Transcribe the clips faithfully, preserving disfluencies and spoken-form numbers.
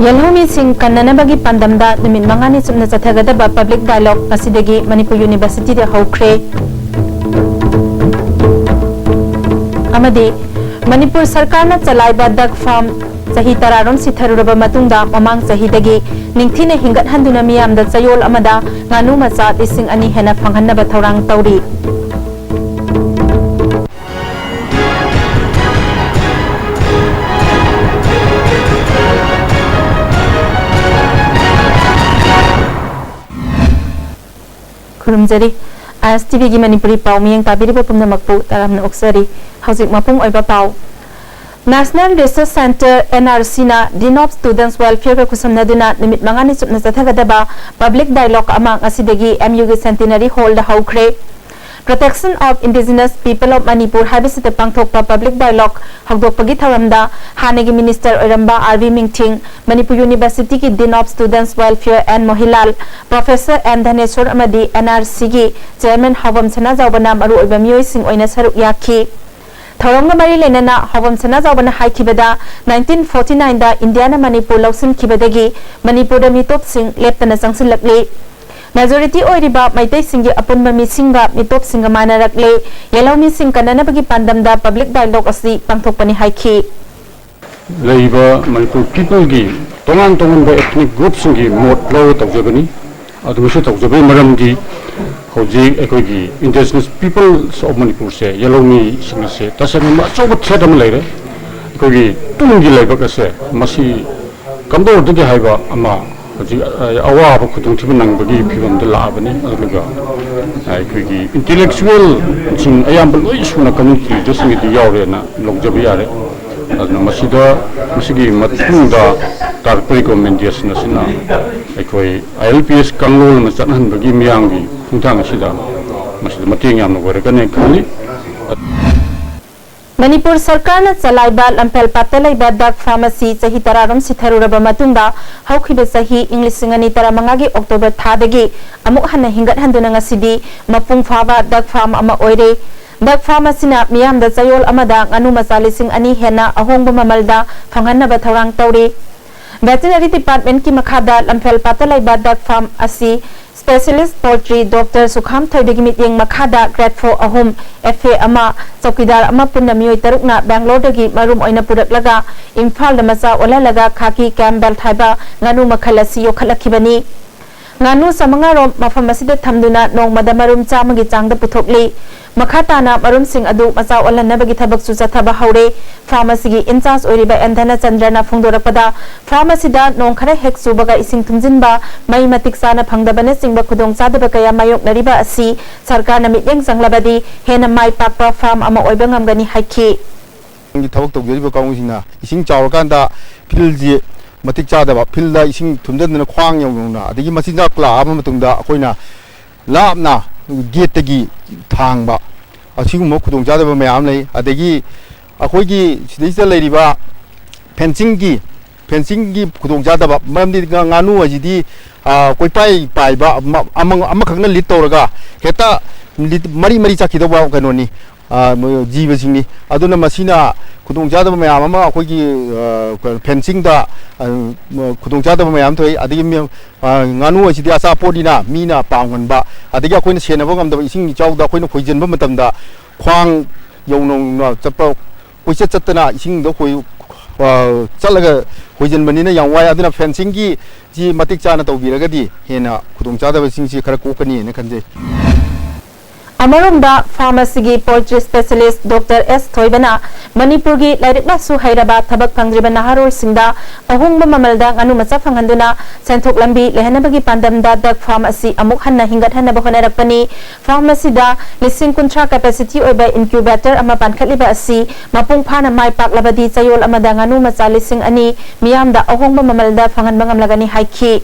ꯌꯦꯜꯍꯧꯃꯤꯁꯤꯡ ꯀꯟꯅꯅꯕꯒꯤ ꯄꯥꯟꯗꯝꯗ ꯅꯨꯃꯤꯠ ꯃꯉꯥꯅꯤ ꯆꯨꯞꯅ ꯆꯠꯊꯒꯗꯕ ꯄꯕ꯭ꯂꯤꯛ ꯗꯥꯏꯂꯣꯒ ꯉꯁꯤꯗꯒꯤ ꯃꯅꯤꯄꯨꯔ ꯌꯨꯅꯤꯚꯔꯁꯤꯇꯤꯗ ꯍꯧꯈ꯭ꯔꯦ꯫ ꯑꯃꯗꯤ ꯃꯅꯤꯄꯨꯔ ꯁꯔꯀꯥꯔꯅ ꯆꯂꯥꯏꯕ ꯗꯛ ꯐꯥꯔꯝ ꯆꯍꯤ ꯇꯔꯥꯔꯣꯝ ꯁꯤꯊꯔꯨꯔꯕ ꯃꯇꯨꯡꯗ ꯃꯃꯥꯡ ꯆꯍꯤꯗꯒꯤ ꯅꯤꯡꯊꯤꯅ ꯍꯤꯡꯒꯠꯍꯟꯗꯨꯅ ꯃꯤꯌꯥꯝꯗ ꯆꯌꯣꯜ ꯑꯃꯗ ꯉꯥꯅꯨ ꯃꯆꯥ ꯂꯤꯁꯤꯡ ꯑꯅꯤ ꯍꯦꯟꯅ ꯐꯪꯍꯟꯅꯕ ꯊꯧꯔꯥꯡ ꯇꯧꯔꯤ꯫ ꯈꯨꯔꯨꯝꯖꯔꯤ꯫ ꯑꯥꯏ ꯑꯦꯁ ꯇꯤ ꯚꯤꯒꯤ ꯃꯅꯤꯄꯨꯔꯤ ꯄꯥꯎ ꯃꯤꯠꯌꯦꯡ ꯇꯥꯕꯤꯔꯤꯕ ꯄꯨꯝꯅꯃꯛꯄꯨ ꯇꯔꯥꯝꯅ ꯑꯣꯛꯆꯔꯤ꯫ ꯍꯧꯖꯤꯛ ꯃꯄꯨꯡ ꯑꯣꯏꯕ ꯄꯥꯎ꯫ National Research Centre, N R C ꯅ Dean of Students Welfare ꯒ ꯈꯨꯠꯁꯝꯅꯗꯨꯅ ꯅꯨꯃꯤꯠ ꯃꯉꯥꯅꯤ ꯆꯨꯞꯅ ꯆꯠꯊꯒꯗꯕ ꯄꯕ꯭ꯂꯤꯛ ꯗꯥꯏꯂꯣꯒ ꯑꯃ ꯉꯁꯤꯗꯒꯤ ꯑꯦꯝ ꯌꯨꯒꯤ ꯁꯦꯟꯇꯤꯅꯔꯤ ꯍꯣꯜꯗ ꯍꯧꯈ꯭ꯔꯦ꯫ Protection of Indigenous People of Manipur ꯍꯥꯏꯕꯁꯤꯗ ꯄꯥꯡꯊꯣꯛꯄ ꯄꯕ꯭ꯂꯤꯛ ꯗꯥꯏꯂꯣꯒ ꯍꯧꯗꯣꯛꯄꯒꯤ ꯊꯧꯔꯝꯗ ꯍꯥꯟꯅꯒꯤ ꯃꯤꯅꯤꯁꯇꯔ ꯑꯣꯏꯔꯝꯕ ꯑꯥꯔ ꯕꯤ ꯃꯤꯡꯊꯤꯡ, ꯃꯅꯤꯄꯨꯔ ꯌꯨꯅꯤꯚꯔꯁꯤꯇꯤꯒꯤ Dean of Students Welfare N ꯃꯣꯍꯤꯂꯥꯜ, ꯄ꯭ꯔꯣꯐꯦꯁꯔ ꯑꯦꯟ ꯙꯅꯦꯁꯣꯔ ꯑꯃꯗꯤ ꯑꯦꯟ ꯑꯥꯔ ꯁꯤꯒꯤ ꯆꯦꯌꯔꯃꯦꯟ ꯍꯥꯎꯕꯝ ꯁꯅꯥꯖꯥꯎꯕꯅ ꯃꯔꯨꯑꯣꯏꯕ ꯃꯤꯑꯣꯏꯁꯤꯡ ꯑꯣꯏꯅ ꯁꯔꯨꯛ ꯌꯥꯈꯤ꯫ ꯊꯧꯔꯝꯒ ꯃꯔꯤ ꯂꯩꯅꯅ ꯍꯥꯎꯕꯝ ꯁꯅꯥꯖꯥꯎꯕꯅ ꯍꯥꯏꯈꯤꯕꯗ, nineteen forty nine ꯗ ꯏꯟꯗꯤꯌꯥꯅ ꯃꯅꯤꯄꯨꯔ ꯂꯧꯁꯤꯟꯈꯤꯕꯗꯒꯤ ꯃꯅꯤꯄꯨꯔꯗ ꯃꯤꯇꯣꯞꯁꯤꯡ ꯂꯦꯞꯇꯅ ꯆꯪꯁꯤꯜꯂꯛꯂꯤ꯫ ꯃꯦꯖꯣꯔꯤꯇꯤ ꯑꯣꯏꯔꯤꯕ ꯃꯩꯇꯩꯁꯤꯡꯒꯤ ꯑꯄꯨꯟꯕ ꯃꯤꯁꯤꯡꯒ ꯃꯤꯇꯣꯞꯁꯤꯡꯒ ꯃꯥꯟꯅꯔꯛꯂꯦ꯫ ꯌꯦꯜꯍꯧꯃꯤꯁꯤꯡ ꯀꯟꯅꯅꯕꯒꯤ ꯄꯥꯟꯗꯝꯗ ꯄꯕ꯭ꯂꯤꯛ ꯗꯥꯏꯂꯣꯒ ꯑꯁꯤ ꯄꯥꯡꯊꯣꯛꯄꯅꯤ ꯍꯥꯏꯈꯤ꯫ ꯂꯩꯔꯤꯕ ꯃꯅꯤꯄꯨꯔ ꯄꯤꯄꯜꯒꯤ ꯇꯣꯉꯥꯟ ꯇꯣꯉꯥꯟꯕ ethnic group ꯁꯤꯡꯒꯤ ꯃꯣꯠ ꯂꯧꯔꯒ ꯇꯧꯖꯕꯅꯤ꯫ ꯑꯗꯨ ꯃꯁꯤ ꯇꯧꯖꯕꯒꯤ ꯃꯔꯝꯗꯤ ꯍꯧꯖꯤꯛ ꯑꯩꯈꯣꯏꯒꯤ Indigenous Peoples of ꯃꯅꯤꯄꯨꯔꯁꯦ, ꯌꯦꯜꯍꯧꯃꯤꯁꯤꯡ ꯑꯁꯦ ꯇꯁꯦꯡꯅ ꯑꯆꯧꯕ threat ꯑꯃ ꯂꯩꯔꯦ꯫ ꯑꯩꯈꯣꯏꯒꯤ ꯇꯨꯡꯒꯤ ꯂꯩꯕꯥꯛ ꯑꯁꯦ ꯃꯁꯤ ꯀꯝꯗꯧꯔꯗꯒꯦ ꯍꯥꯏꯕ ꯑꯃ ꯍꯧꯖꯤꯛ, ꯑ, ꯑꯋꯥꯕ ꯈꯨꯗꯣꯡꯊꯤꯕ ꯅꯪꯕꯒꯤ ꯐꯤꯕꯝꯗ ꯂꯥꯛꯑꯕꯅꯤ꯫ ꯑꯗꯨꯒ ꯑꯩꯈꯣꯏꯒꯤ intellectual ꯁꯤꯡ ꯑꯌꯥꯝꯕ ꯂꯣꯏ ꯁꯨꯅ community leader ꯁꯤꯡꯒꯤꯗꯤ ꯌꯥꯎꯔꯦꯅ ꯂꯧꯖꯕ ꯌꯥꯔꯦ꯫ ꯑꯗꯨꯅ ꯃꯁꯤꯗ, ꯃꯁꯤꯒꯤ ꯃꯇꯨꯡꯗ ꯇꯥꯔꯛꯄ recommendation ꯑꯁꯤꯅ ꯑꯩꯈꯣꯏ I L P S ꯀꯥꯡꯂꯣꯟ ꯑꯃ ꯆꯠꯍꯟꯕꯒꯤ ꯃꯤꯌꯥꯝꯒꯤ ꯈꯣꯡꯊꯥꯡ ꯑꯁꯤꯗ ꯃꯁꯤꯗ ꯃꯇꯦꯡ ꯌꯥꯝꯅ ꯑꯣꯏꯔꯛꯀꯅꯤ ꯈꯜꯂꯤ꯫ ꯃꯅꯤꯄꯨꯔ ꯁꯔꯀꯥꯔꯅ ꯆꯂꯥꯏꯕ ꯂꯝꯐꯦꯜ ꯄꯥꯠꯇ ꯂꯩꯕ ꯗꯛ ꯐꯥꯔꯝ ꯑꯁꯤ ꯆꯍꯤ ꯇꯔꯥꯔꯣꯝ ꯁꯤꯊꯔꯨꯔꯕ ꯃꯇꯨꯡꯗ, ꯍꯧꯈꯤꯕ ꯆꯍꯤ ꯏꯪ ꯂꯤꯁꯤꯡ ꯑꯅꯤ ꯇꯔꯥꯃꯉꯥꯒꯤ ꯑꯣꯛꯇꯣꯕꯔ ꯊꯥꯗꯒꯤ ꯑꯃꯨꯛ ꯍꯟꯅ ꯍꯤꯡꯒꯠꯍꯟꯗꯨꯅ ꯉꯁꯤꯗꯤ ꯃꯄꯨꯡ ꯐꯥꯕ ꯗꯛ ꯐꯥꯔꯝ ꯑꯃ ꯑꯣꯏꯔꯦ꯫ ꯗꯛ ꯐꯥꯔꯝ ꯑꯁꯤꯅ ꯃꯤꯌꯥꯝꯗ ꯆꯌꯣꯜ ꯑꯃꯗ ꯉꯥꯅꯨ ꯃꯆꯥ ꯂꯤꯁꯤꯡ ꯑꯅꯤ ꯍꯦꯟꯅ ꯑꯍꯣꯡꯕ ꯃꯃꯜꯗ ꯐꯪꯍꯟꯅꯕ ꯊꯧꯔꯥꯡ ꯇꯧꯔꯤ꯫ ꯚꯦꯇꯤꯅꯔꯤ ꯗꯤꯄꯥꯔꯠꯃꯦꯟꯠꯀꯤ ꯃꯈꯥꯗ ꯂꯝꯐꯦꯜ ꯄꯥꯠꯇ ꯂꯩꯕ ꯗꯛ ꯐꯥꯔꯝ ꯑꯁꯤ ꯁ꯭ꯄꯦꯁꯤꯌꯦꯂꯤꯁ꯭ꯠ ꯄꯣꯜꯇ꯭ꯔꯤ ꯗꯣꯛꯇꯔ ꯁꯨꯈꯥꯝ ꯊꯣꯏꯕꯒꯤ ꯃꯤꯠꯌꯦꯡ ꯃꯈꯥꯗ ꯒ꯭ꯔꯦꯗ ꯐꯣꯔ ꯑꯍꯨꯝ, ꯑꯦꯐ ꯑꯦ ꯑꯃ, ꯆꯧꯀꯤꯗꯥꯔ ꯑꯃ ꯄꯨꯟꯅ ꯃꯤꯑꯣꯏ ꯇꯔꯨꯛꯅ ꯕꯦꯡꯒ꯭ꯂꯣꯔꯗꯒꯤ ꯃꯔꯨꯝ ꯑꯣꯏꯅ ꯄꯨꯔꯛꯂꯒ ꯏꯝꯐꯥꯜꯗ ꯃꯆꯥ ꯑꯣꯜꯍꯜꯂꯒ ꯈꯥꯀꯤ ꯀꯦꯝꯕꯦꯜ ꯍꯥꯏꯕ ꯉꯥꯅꯨ ꯃꯈꯜ ꯑꯁꯤ ꯌꯣꯛꯈꯠꯂꯛꯈꯤꯕꯅꯤ꯫ ꯉꯥꯅꯨ ꯆꯥꯃꯉꯥ ꯔꯣꯝ ꯃꯐꯝ ꯑꯁꯤꯗ ꯊꯝꯗꯨꯅ ꯅꯣꯡꯃꯗ ꯃꯔꯨꯝ ꯆꯥꯝꯃꯒꯤ ꯆꯥꯡꯗ ꯄꯨꯊꯣꯛꯂꯤ꯫ ꯃꯈꯥ ꯇꯥꯅ ꯃꯔꯨꯝꯁꯤꯡ ꯑꯗꯨ ꯃꯆꯥ ꯑꯣꯜꯍꯟꯅꯕꯒꯤ ꯊꯕꯛꯁꯨ ꯆꯠꯊꯕ ꯍꯧꯔꯦ꯫ ꯐꯥꯔꯝ ꯑꯁꯤꯒꯤ ꯏꯟꯆꯥꯔꯖ ꯑꯣꯏꯔꯤꯕ ꯑꯦꯟ ꯙꯅꯆꯟꯗ꯭ꯔꯅ ꯐꯣꯡꯗꯣꯔꯛꯄꯗ, ꯐꯥꯔꯝ ꯑꯁꯤꯗ ꯅꯣꯡ ꯈꯔ ꯍꯦꯛ ꯆꯨꯕꯒ ꯏꯁꯤꯡ ꯊꯨꯝꯖꯤꯟꯕ, ꯃꯩ ꯃꯇꯤꯛ ꯆꯥꯅ ꯐꯪꯗꯕꯅꯆꯤꯡꯕ ꯈꯨꯗꯣꯡꯆꯥꯗꯕ ꯀꯌꯥ ꯃꯥꯌꯣꯛꯅꯔꯤꯕ ꯑꯁꯤ ꯁꯔꯀꯥꯔꯅ ꯃꯤꯠꯌꯦꯡ ꯆꯪꯂꯕꯗꯤ ꯍꯦꯟꯅ ꯃꯥꯏ ꯄꯥꯛꯄ ꯐꯥꯔꯝ ꯑꯃ ꯑꯣꯏꯕ ꯉꯝꯒꯅꯤ ꯍꯥꯏꯈꯤ꯫ ꯊꯕꯛ ꯇꯧꯖꯔꯤꯕ ꯀꯥꯡꯕꯨꯁꯤꯡꯅ ꯏꯁꯤꯡ ꯆꯥꯎꯔꯀꯥꯟꯗ ꯐꯤꯜꯁꯤ ꯃꯇꯤꯛ ꯆꯥꯗꯕ, ꯐꯤꯜꯗ ꯏꯁꯤꯡ ꯊꯨꯝꯖꯤꯟꯗꯅ ꯈ꯭ꯋꯥꯡ ꯌꯧꯅ, ꯑꯗꯒꯤ ꯃꯆꯤꯟꯖꯥꯛ ꯂꯥꯛꯑꯕ ꯃꯇꯨꯡꯗ ꯑꯩꯈꯣꯏꯅ ꯂꯥꯞꯅ ꯒꯦꯠꯇꯒꯤ ꯊꯥꯡꯕ, ꯑꯁꯤꯒꯨꯝꯕ ꯈꯨꯗꯣꯡꯆꯥꯗꯕ ꯃꯌꯥꯝ ꯂꯩ꯫ ꯑꯗꯒꯤ ꯑꯩꯈꯣꯏꯒꯤ ꯁꯤꯗꯩꯁꯤꯗ ꯂꯩꯔꯤꯕ ꯐꯦꯟꯁꯤꯡꯒꯤ, ꯐꯦꯟꯁꯤꯡꯒꯤ ꯈꯨꯗꯣꯡꯆꯥꯗꯕ, ꯃꯔꯝꯗꯤ ꯉꯥ-, ꯉꯥꯅꯨ ꯍꯥꯏꯁꯤꯗꯤ, ꯑ, ꯀꯣꯏꯄꯥꯏ ꯄꯥꯏꯕ, ꯑꯃ-, ꯑꯃ-, ꯑꯃꯈꯛꯅ ꯂꯤꯠ ꯇꯧꯔꯒ ꯍꯦꯛꯇ ꯂꯤꯠ-, ꯃꯔꯤ ꯃꯔꯤ ꯆꯠꯈꯤꯗꯧꯕ ꯀꯩꯅꯣꯅꯤ, ꯑ, ꯃꯣꯏ ꯖꯤꯕꯁꯤꯡꯅꯤ꯫ ꯑꯗꯨꯅ ꯃꯁꯤꯅ ꯈꯨꯗꯣꯡꯆꯥꯗꯕ ꯃꯌꯥꯝ ꯑꯃ ꯑꯩꯈꯣꯏꯒꯤ, ꯑ, ꯐꯦꯟꯁꯤꯡꯗ, ꯑ, ꯈꯨꯗꯣꯡꯆꯥꯗꯕ ꯃꯌꯥꯝ ꯊꯣꯛꯏ꯫ ꯑꯗꯒꯤ ꯃꯤ-, ꯑ, ꯉꯥꯅꯨ ꯍꯥꯏꯁꯤꯗꯤ ꯑꯆꯥꯄꯣꯠꯅꯤꯅ ꯃꯤꯅ ꯄꯥꯝꯒꯟꯕ, ꯑꯗꯒꯤ ꯑꯩꯈꯣꯏꯅ ꯁꯦꯟꯅꯕ ꯉꯝꯗꯕ ꯏꯁꯤꯡ ꯏꯆꯥꯎꯗ ꯑꯩꯈꯣꯏꯅ ꯈꯣꯏꯖꯤꯟꯕ ꯃꯇꯝꯗ ꯈ꯭ꯋꯥꯡ ꯌꯧꯅ ꯆꯠꯄ, ꯀꯣꯏꯆꯠ ꯆꯠꯇꯅ ꯏꯁꯤꯡꯗ ꯈꯣꯏ-, ꯑ, ꯆꯠꯂꯒ ꯈꯣꯏꯖꯤꯟꯕꯅꯤꯅ ꯌꯥꯝ ꯋꯥꯏ꯫ ꯑꯗꯨꯅ ꯐꯦꯟꯁꯤꯡꯒꯤ ꯁꯤ ꯃꯇꯤꯛ ꯆꯥꯅ ꯇꯧꯕꯤꯔꯒꯗꯤ ꯍꯦꯟꯅ ꯈꯨꯗꯣꯡꯆꯥꯗꯕꯁꯤꯡꯁꯤ ꯈꯔ ꯀꯣꯛꯀꯅꯤꯅ ꯈꯟꯖꯩ꯫ ꯑꯃꯔꯣꯝꯗ, ꯐꯥꯔꯝ ꯑꯁꯤꯒꯤ ꯄꯣꯜꯇ꯭ꯔꯤ ꯁ꯭ꯄꯦꯁꯤꯌꯦꯂꯤꯁ꯭ꯠ ꯗꯣꯛꯇꯔ ꯑꯦꯁ ꯊꯣꯏꯕꯅ ꯃꯅꯤꯄꯨꯔꯒꯤ ꯂꯥꯏꯔꯤꯛ ꯂꯥꯏꯁꯨ ꯍꯩꯔꯕ ꯊꯕꯛ ꯐꯪꯗ꯭ꯔꯤꯕ ꯅꯍꯥꯔꯣꯜꯁꯤꯡꯗ ꯑꯍꯣꯡꯕ ꯃꯃꯜꯗ ꯉꯥꯅꯨ ꯃꯆꯥ ꯐꯪꯍꯟꯗꯨꯅ ꯁꯦꯟꯊꯣꯛ ꯂꯝꯕꯤ ꯂꯩꯍꯟꯅꯕꯒꯤ ꯄꯥꯟꯗꯝꯗ ꯗꯛ ꯐꯥꯔꯝ ꯑꯁꯤ ꯑꯃꯨꯛ ꯍꯟꯅ ꯍꯤꯡꯒꯠꯍꯟꯅꯕ ꯍꯣꯠꯅꯔꯛꯄꯅꯤ꯫ ꯐꯥꯔꯝ ꯑꯁꯤꯗ ꯂꯤꯁꯤꯡ ꯀꯨꯟꯊ꯭ꯔꯥ ꯀꯦꯄꯦꯁꯤꯇꯤ ꯑꯣꯏꯕ ꯏꯟꯀ꯭ꯌꯨꯕꯦꯇꯔ ꯑꯃ ꯄꯥꯟꯈꯠꯂꯤꯕ ꯑꯁꯤ ꯃꯄꯨꯡ ꯐꯥꯅ ꯃꯥꯏ ꯄꯥꯛꯂꯕꯗꯤ ꯆꯌꯣꯜ ꯑꯃꯗ ꯉꯥꯅꯨ ꯃꯆꯥ ꯂꯤꯁꯤꯡ ꯑꯅꯤ ꯃꯤꯌꯥꯝꯗ ꯑꯍꯣꯡꯕ ꯃꯃꯜꯗ ꯐꯪꯍꯟꯕ ꯉꯝꯂꯒꯅꯤ ꯍꯥꯏꯈꯤ꯫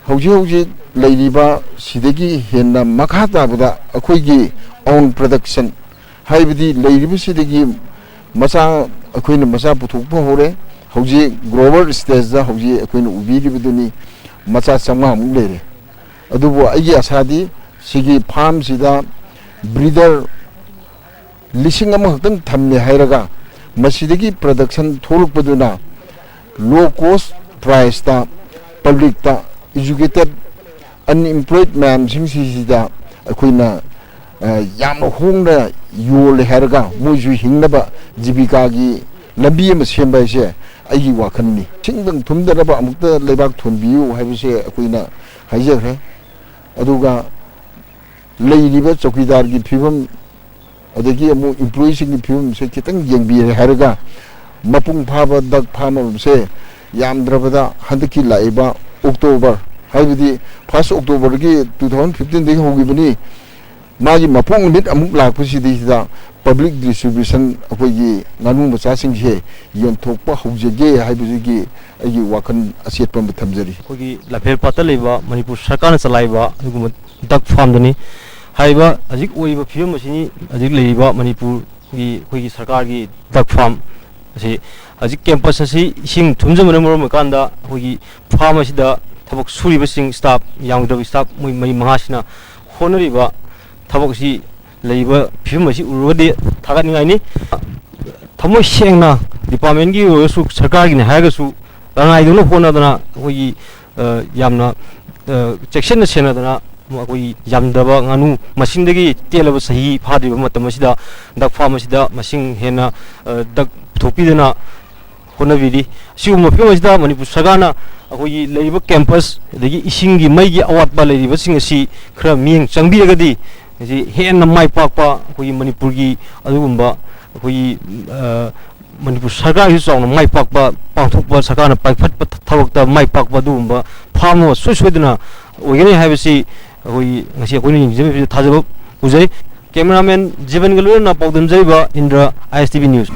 ꯍꯧꯖꯤꯛ ꯍꯧꯖꯤꯛ ꯂꯩꯔꯤꯕ ꯁꯤꯗꯒꯤ ꯍꯦꯟꯅ ꯃꯈꯥ ꯇꯥꯕꯗ ꯑꯩꯈꯣꯏꯒꯤ own production, ꯍꯥꯏꯕꯗꯤ ꯂꯩꯔꯤꯕꯁꯤꯗꯒꯤ ꯃꯆꯥ, ꯑꯩꯈꯣꯏꯅ ꯃꯆꯥ ꯄꯨꯊꯣꯛꯄ ꯍꯧꯔꯦ꯫ ꯍꯧꯖꯤꯛ global stageꯇ ꯍꯧꯖꯤꯛ ꯑꯩꯈꯣꯏꯅ ꯎꯕꯤꯔꯤꯕꯗꯨꯅꯤ, ꯃꯆꯥ ꯆꯥꯝꯃꯉꯥꯃꯨꯛ ꯂꯩꯔꯦ꯫ ꯑꯗꯨꯕꯨ ꯑꯩꯒꯤ ꯑꯁꯥꯗꯤ ꯁꯤꯒꯤ farmꯁꯤꯗ breeder ꯂꯤꯁꯤꯡ ꯑꯃꯈꯛꯇꯪ ꯊꯝꯃꯦ ꯍꯥꯏꯔꯒ, ꯃꯁꯤꯗꯒꯤ production ꯊꯣꯛꯂꯛꯄꯗꯨꯅ low cost priceꯇ publicꯇ educated unemployed ꯃꯌꯥꯝꯁꯤꯡꯁꯤꯗ ꯑꯩꯈꯣꯏꯅ, ꯑ, ꯌꯥꯝꯅ ꯍꯣꯡꯅ ꯌꯣꯜꯂꯦ ꯍꯥꯏꯔꯒ ꯃꯣꯏꯁꯨ ꯍꯤꯡꯅꯕ ꯖꯤꯕꯤꯀꯥꯒꯤ ꯂꯝꯕꯤ ꯑꯃ ꯁꯦꯝꯕ ꯍꯥꯏꯁꯦ ꯑꯩꯒꯤ ꯋꯥꯈꯜꯅꯤ꯫ ꯏꯁꯤꯡꯗꯪ ꯊꯨꯝꯗꯅꯕ ꯑꯃꯨꯛꯇ ꯂꯩꯕꯥꯛ ꯊꯣꯟꯕꯤꯌꯨ ꯍꯥꯏꯕꯁꯦ ꯑꯩꯈꯣꯏꯅ ꯍꯥꯏꯖꯈ꯭ꯔꯦ꯫ ꯑꯗꯨꯒ ꯂꯩꯔꯤꯕ ꯆꯧꯀꯤꯗꯥꯔꯒꯤ ꯐꯤꯕꯝ, ꯑꯗꯒꯤ ꯑꯃꯨꯛ employeeꯁꯤꯡꯒꯤ ꯐꯤꯕꯝꯁꯦ ꯈꯤꯇꯪ ꯌꯦꯡꯕꯤꯔꯦ ꯍꯥꯏꯔꯒ, ꯃꯄꯨꯡ ꯐꯥꯕ duck farm ꯑꯃꯁꯦ ꯌꯥꯝꯗ꯭ꯔꯕꯗ ꯍꯟꯗꯛꯀꯤ ꯂꯥꯛꯏꯕ October, ꯍꯥꯏꯕꯗꯤ first Octoberꯒꯤ two thousand fifteenꯗꯒꯤ ꯍꯧꯈꯤꯕꯅꯤ, ꯃꯥꯒꯤ ꯃꯄꯣꯛ ꯅꯨꯃꯤꯠ ꯑꯃꯨꯛ ꯂꯥꯛꯄꯁꯤꯗꯩꯁꯤꯗ public distribution, ꯑꯩꯈꯣꯏꯒꯤ ꯉꯥꯅꯨ ꯃꯆꯥꯁꯤꯡꯁꯦ ꯌꯣꯟꯊꯣꯛꯄ ꯍꯧꯖꯒꯦ ꯍꯥꯏꯕꯁꯤꯒꯤ ꯑꯩꯒꯤ ꯋꯥꯈꯜ ꯑꯆꯦꯠꯄ ꯑꯃ ꯊꯝꯖꯔꯤ꯫ ꯑꯩꯈꯣꯏꯒꯤ ꯂꯝꯐꯦꯜ ꯄꯥꯠꯇ ꯂꯩꯕ ꯃꯅꯤꯄꯨꯔ ꯁꯔꯀꯥꯔꯅ ꯆꯂꯥꯏꯕ ꯑꯗꯨꯒꯨꯝꯕ duck farmꯗꯨꯅꯤ꯫ ꯍꯥꯏꯔꯤꯕ ꯍꯧꯖꯤꯛ ꯑꯣꯏꯔꯤꯕ ꯐꯤꯕꯝ ꯑꯁꯤꯅꯤ ꯍꯧꯖꯤꯛ ꯂꯩꯔꯤꯕ ꯃꯅꯤꯄꯨꯔꯒꯤ ꯑꯩꯈꯣꯏꯒꯤ ꯁꯔꯀꯥꯔꯒꯤ duck farm ꯑꯁꯤ꯫ ꯍꯧꯖꯤꯛ campus ꯑꯁꯤ ꯏꯁꯤꯡ ꯊꯨꯝꯖꯤꯟꯕꯅ ꯃꯔꯝ ꯑꯣꯏꯔꯀꯥꯟꯗ ꯑꯩꯈꯣꯏꯒꯤ farm ꯑꯁꯤꯗ ꯊꯕꯛ ꯁꯨꯔꯤꯕꯁꯤꯡ, staff, ꯌꯥꯝꯗ꯭ꯔꯕ staff ꯃꯣꯏ ꯃꯔꯤ ꯃꯉꯥꯁꯤꯅ ꯍꯣꯠꯅꯔꯤꯕ ꯊꯕꯛ ꯑꯁꯤ, ꯂꯩꯔꯤꯕ ꯐꯤꯕꯝ ꯑꯁꯤ ꯎꯔꯨꯔꯒꯗꯤ ꯊꯥꯒꯠꯅꯤꯡꯉꯥꯏꯅꯤ꯫ ꯊꯃꯣꯏ ꯁꯦꯡꯅ departmentꯀꯤ ꯑꯣꯏꯔꯒꯁꯨ, ꯁꯔꯀꯥꯔꯒꯤꯅꯤ ꯍꯥꯏꯔꯒꯁꯨ, ꯂꯅꯥꯏꯗꯧꯅ ꯍꯣꯠꯅꯗꯅ ꯑꯩꯈꯣꯏꯒꯤ, ꯑ, ꯌꯥꯝꯅ, ꯑ, ꯆꯦꯛꯁꯤꯟꯅ ꯁꯦꯟꯅꯗꯅ ꯑꯩꯈꯣꯏꯒꯤ ꯌꯥꯝꯗꯕ ꯉꯥꯅꯨ ꯃꯁꯤꯡꯗꯒꯤ ꯇꯦꯜꯂꯕ ꯆꯍꯤ ꯐꯥꯗ꯭ꯔꯤꯕ ꯃꯇꯝ ꯑꯁꯤꯗ duck farm ꯑꯁꯤꯗ ꯃꯁꯤꯡ ꯍꯦꯟꯅ, ꯑ, duck ꯄꯨꯊꯣꯛꯄꯤꯗꯅ ꯍꯣꯠꯅꯕꯤꯔꯤ꯫ ꯑꯁꯤꯒꯨꯝꯕ ꯐꯤꯕꯝ ꯑꯁꯤꯗ ꯃꯅꯤꯄꯨꯔ ꯁꯔꯀꯥꯔꯅ ꯑꯩꯈꯣꯏꯒꯤ ꯂꯩꯔꯤꯕ campus ꯑꯗꯒꯤ ꯏꯁꯤꯡꯒꯤ, ꯃꯩꯒꯤ ꯑꯋꯥꯠꯄ ꯂꯩꯔꯤꯕꯁꯤꯡ ꯑꯁꯤ ꯈꯔ ꯃꯤꯠꯌꯦꯡ ꯆꯪꯕꯤꯔꯒꯗꯤ ꯃꯁꯤ ꯍꯦꯟꯅ ꯃꯥꯏ ꯄꯥꯛꯄ ꯑꯩꯈꯣꯏꯒꯤ ꯃꯅꯤꯄꯨꯔꯒꯤ ꯑꯗꯨꯒꯨꯝꯕ ꯑꯩꯈꯣꯏꯒꯤ, ꯑ, ꯃꯅꯤꯄꯨꯔ ꯁꯔꯀꯥꯔꯒꯤꯁꯨ ꯆꯥꯎꯅ ꯃꯥꯏ ꯄꯥꯛꯄ, ꯄꯥꯡꯊꯣꯛꯄ, ꯁꯔꯀꯥꯔꯅ ꯄꯥꯏꯈꯠꯄ ꯊꯕꯛꯇ ꯃꯥꯏ ꯄꯥꯛꯄ ꯑꯗꯨꯒꯨꯝꯕ farm ꯑꯃ ꯁꯣꯏ ꯁꯣꯏꯗꯅ ꯑꯣꯏꯒꯅꯤ ꯍꯥꯏꯕꯁꯤ ꯑꯩꯈꯣꯏꯒꯤ ꯉꯁꯤ ꯑꯩꯈꯣꯏꯅ ꯌꯦꯡꯖꯕꯤꯕꯁꯤꯗ ꯊꯥꯖꯕ ꯎꯖꯩ꯫ Cameraman ꯖꯤꯕꯟꯒ ꯂꯣꯏꯅꯅ ꯄꯥꯎꯗꯝꯖꯔꯤꯕ ꯏꯟꯗ꯭ꯔ, ISTV News꯫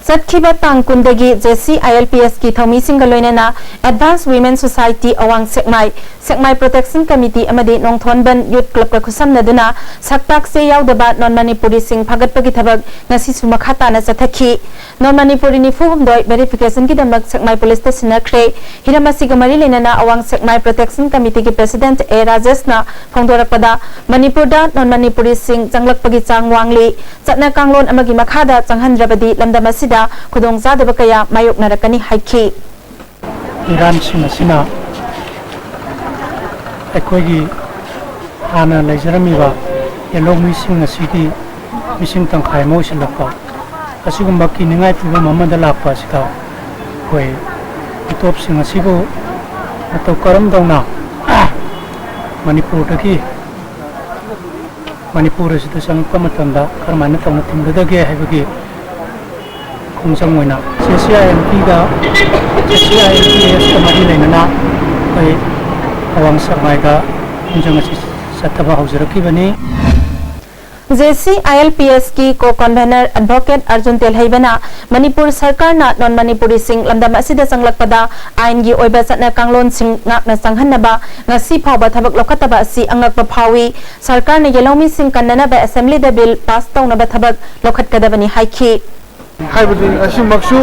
ꯆꯠꯈꯤꯕ ꯇꯥꯡ ꯀꯨꯟꯗꯒꯤ J C I L P ꯑꯦꯁꯀꯤ ꯊꯧꯃꯤꯁꯤꯡꯒ ꯂꯣꯏꯅꯅ Advanced Women Society ꯑꯋꯥꯡ ꯁꯦꯛꯃꯥꯏ, ꯁꯦꯛꯃꯥꯏ Protection Committee ꯑꯃꯗꯤ ꯅꯣꯡꯊꯣꯟꯕꯟ Youth Clubꯀ ꯈꯨꯠꯁꯝꯅꯗꯨꯅ ꯁꯛꯇꯥꯛ ꯆꯦ ꯌꯥꯎꯗꯕ ꯅꯣꯟ ꯃꯅꯤꯄꯨꯔꯤꯁꯤꯡ ꯐꯥꯒꯠꯄꯒꯤ ꯊꯕꯛ ꯉꯁꯤꯁꯨ ꯃꯈꯥ ꯇꯥꯅ ꯆꯠꯊꯈꯤ꯫ ꯅꯣꯟ ꯃꯅꯤꯄꯨꯔꯤ ꯅꯤꯐꯨ ꯍꯨꯝꯗꯣꯏ verificationꯒꯤꯗꯃꯛ ꯁꯦꯛꯃꯥꯏ ꯄꯨꯂꯤꯁꯇ ꯁꯤꯟꯅꯈ꯭ꯔꯦ꯫ ꯍꯤꯔꯝ ꯑꯁꯤꯒ ꯃꯔꯤ ꯂꯩꯅꯅ ꯑꯋꯥꯡ ꯁꯦꯛꯃꯥꯏ Protection Committeeꯒꯤ President ꯑꯦ ꯔꯥꯖꯦꯁꯅ ꯐꯣꯡꯗꯣꯔꯛꯄꯗ, ꯃꯅꯤꯄꯨꯔꯗ ꯅꯣꯟ ꯃꯅꯤꯄꯨꯔꯤꯁꯤꯡ ꯆꯪꯂꯛꯄꯒꯤ ꯆꯥꯡ ꯋꯥꯡꯂꯤ꯫ ꯆꯠꯅ ꯀꯥꯡꯂꯣꯟ ꯑꯃꯒꯤ ꯃꯈꯥꯗ ꯆꯪꯍꯟꯗ꯭ꯔꯕꯗꯤ ꯂꯝꯗꯝ ꯑꯁꯤꯗ ꯈꯨꯗꯣꯡꯆꯥꯗꯕ ꯀꯌꯥ ꯃꯥꯌꯣꯛꯅꯔꯛꯀꯅꯤ ꯍꯥꯏꯈꯤ꯫ ꯏꯔꯥꯟꯁꯤꯡ ꯑꯁꯤꯅ ꯑꯩꯈꯣꯏꯒꯤ ꯍꯥꯟꯅ ꯂꯩꯖꯔꯝꯃꯤꯕ ꯌꯦꯜꯍꯧꯃꯤꯁꯤꯡ ꯑꯁꯤꯒꯤ ꯃꯤꯁꯤꯡ ꯇꯪꯈꯥꯏ ꯑꯃ ꯑꯣꯏꯁꯤꯜꯂꯛꯄ, ꯑꯁꯤꯒꯨꯝꯕ ꯀꯤꯅꯤꯡꯉꯥꯏ ꯐꯤꯕꯝ ꯑꯃꯗ ꯂꯥꯛꯄ ꯑꯁꯤꯗ ꯑꯩꯈꯣꯏ ꯃꯤꯇꯣꯞꯁꯤꯡ ꯑꯁꯤꯕꯨ ꯃꯇꯧ ꯀꯔꯝ ꯇꯧꯅ ꯃꯅꯤꯄꯨꯔꯗꯒꯤ ꯃꯅꯤꯄꯨꯔ ꯑꯁꯤꯗ ꯆꯪꯂꯛꯄ ꯃꯇꯝꯗ ꯀꯔꯝꯍꯥꯏꯅ ꯇꯧꯅ ꯊꯤꯡꯒꯗꯒꯦ ꯍꯥꯏꯕꯒꯤ ꯈꯣꯡꯖꯪ ꯑꯣꯏꯅ ꯁꯤ ꯁꯤ ꯑꯥꯏ ꯑꯦꯝ ꯄꯤꯒ ꯁꯤ C I M P ask ꯃꯔꯤ ꯂꯩꯅꯅ ꯑꯩꯈꯣꯏ ꯑꯋꯥꯡ ꯁꯦꯛꯃꯥꯏꯗ ꯈꯣꯡꯖꯪ ꯑꯁꯤ ꯆꯠꯊꯕ ꯍꯧꯖꯔꯛꯈꯤꯕꯅꯤ꯫ J C I L P ꯑꯦꯁꯀꯤ co-convener Advocate ꯑꯔꯖꯨꯟ ꯇꯦꯜꯍꯩꯕꯅ ꯃꯅꯤꯄꯨꯔ ꯁꯔꯀꯥꯔꯅ ꯅꯣꯟ ꯃꯅꯤꯄꯨꯔꯤꯁꯤꯡ ꯂꯝꯗꯝ ꯑꯁꯤꯗ ꯆꯪꯂꯛꯄꯗ ꯑꯥꯏꯟꯒꯤ ꯑꯣꯏꯕ ꯆꯠꯅ ꯀꯥꯡꯂꯣꯟꯁꯤꯡ ꯉꯥꯛꯅ ꯆꯪꯍꯟꯅꯕ ꯉꯁꯤ ꯐꯥꯎꯕ ꯊꯕꯛ ꯂꯧꯈꯠꯇꯕ ꯑꯁꯤ ꯑꯉꯛꯄ ꯐꯥꯎꯏ꯫ ꯁꯔꯀꯥꯔꯅ ꯌꯦꯜꯍꯧꯃꯤꯁꯤꯡ ꯀꯟꯅꯅꯕ ꯑꯦꯁꯦꯝꯕ꯭ꯂꯤꯗ ꯕꯤꯜ ꯄꯥꯁ ꯇꯧꯅꯕ ꯊꯕꯛ ꯂꯧꯈꯠꯀꯗꯕꯅꯤ ꯍꯥꯏꯈꯤ꯫ ꯍꯥꯏꯕꯗꯤ ꯉꯁꯤꯃꯛꯁꯨ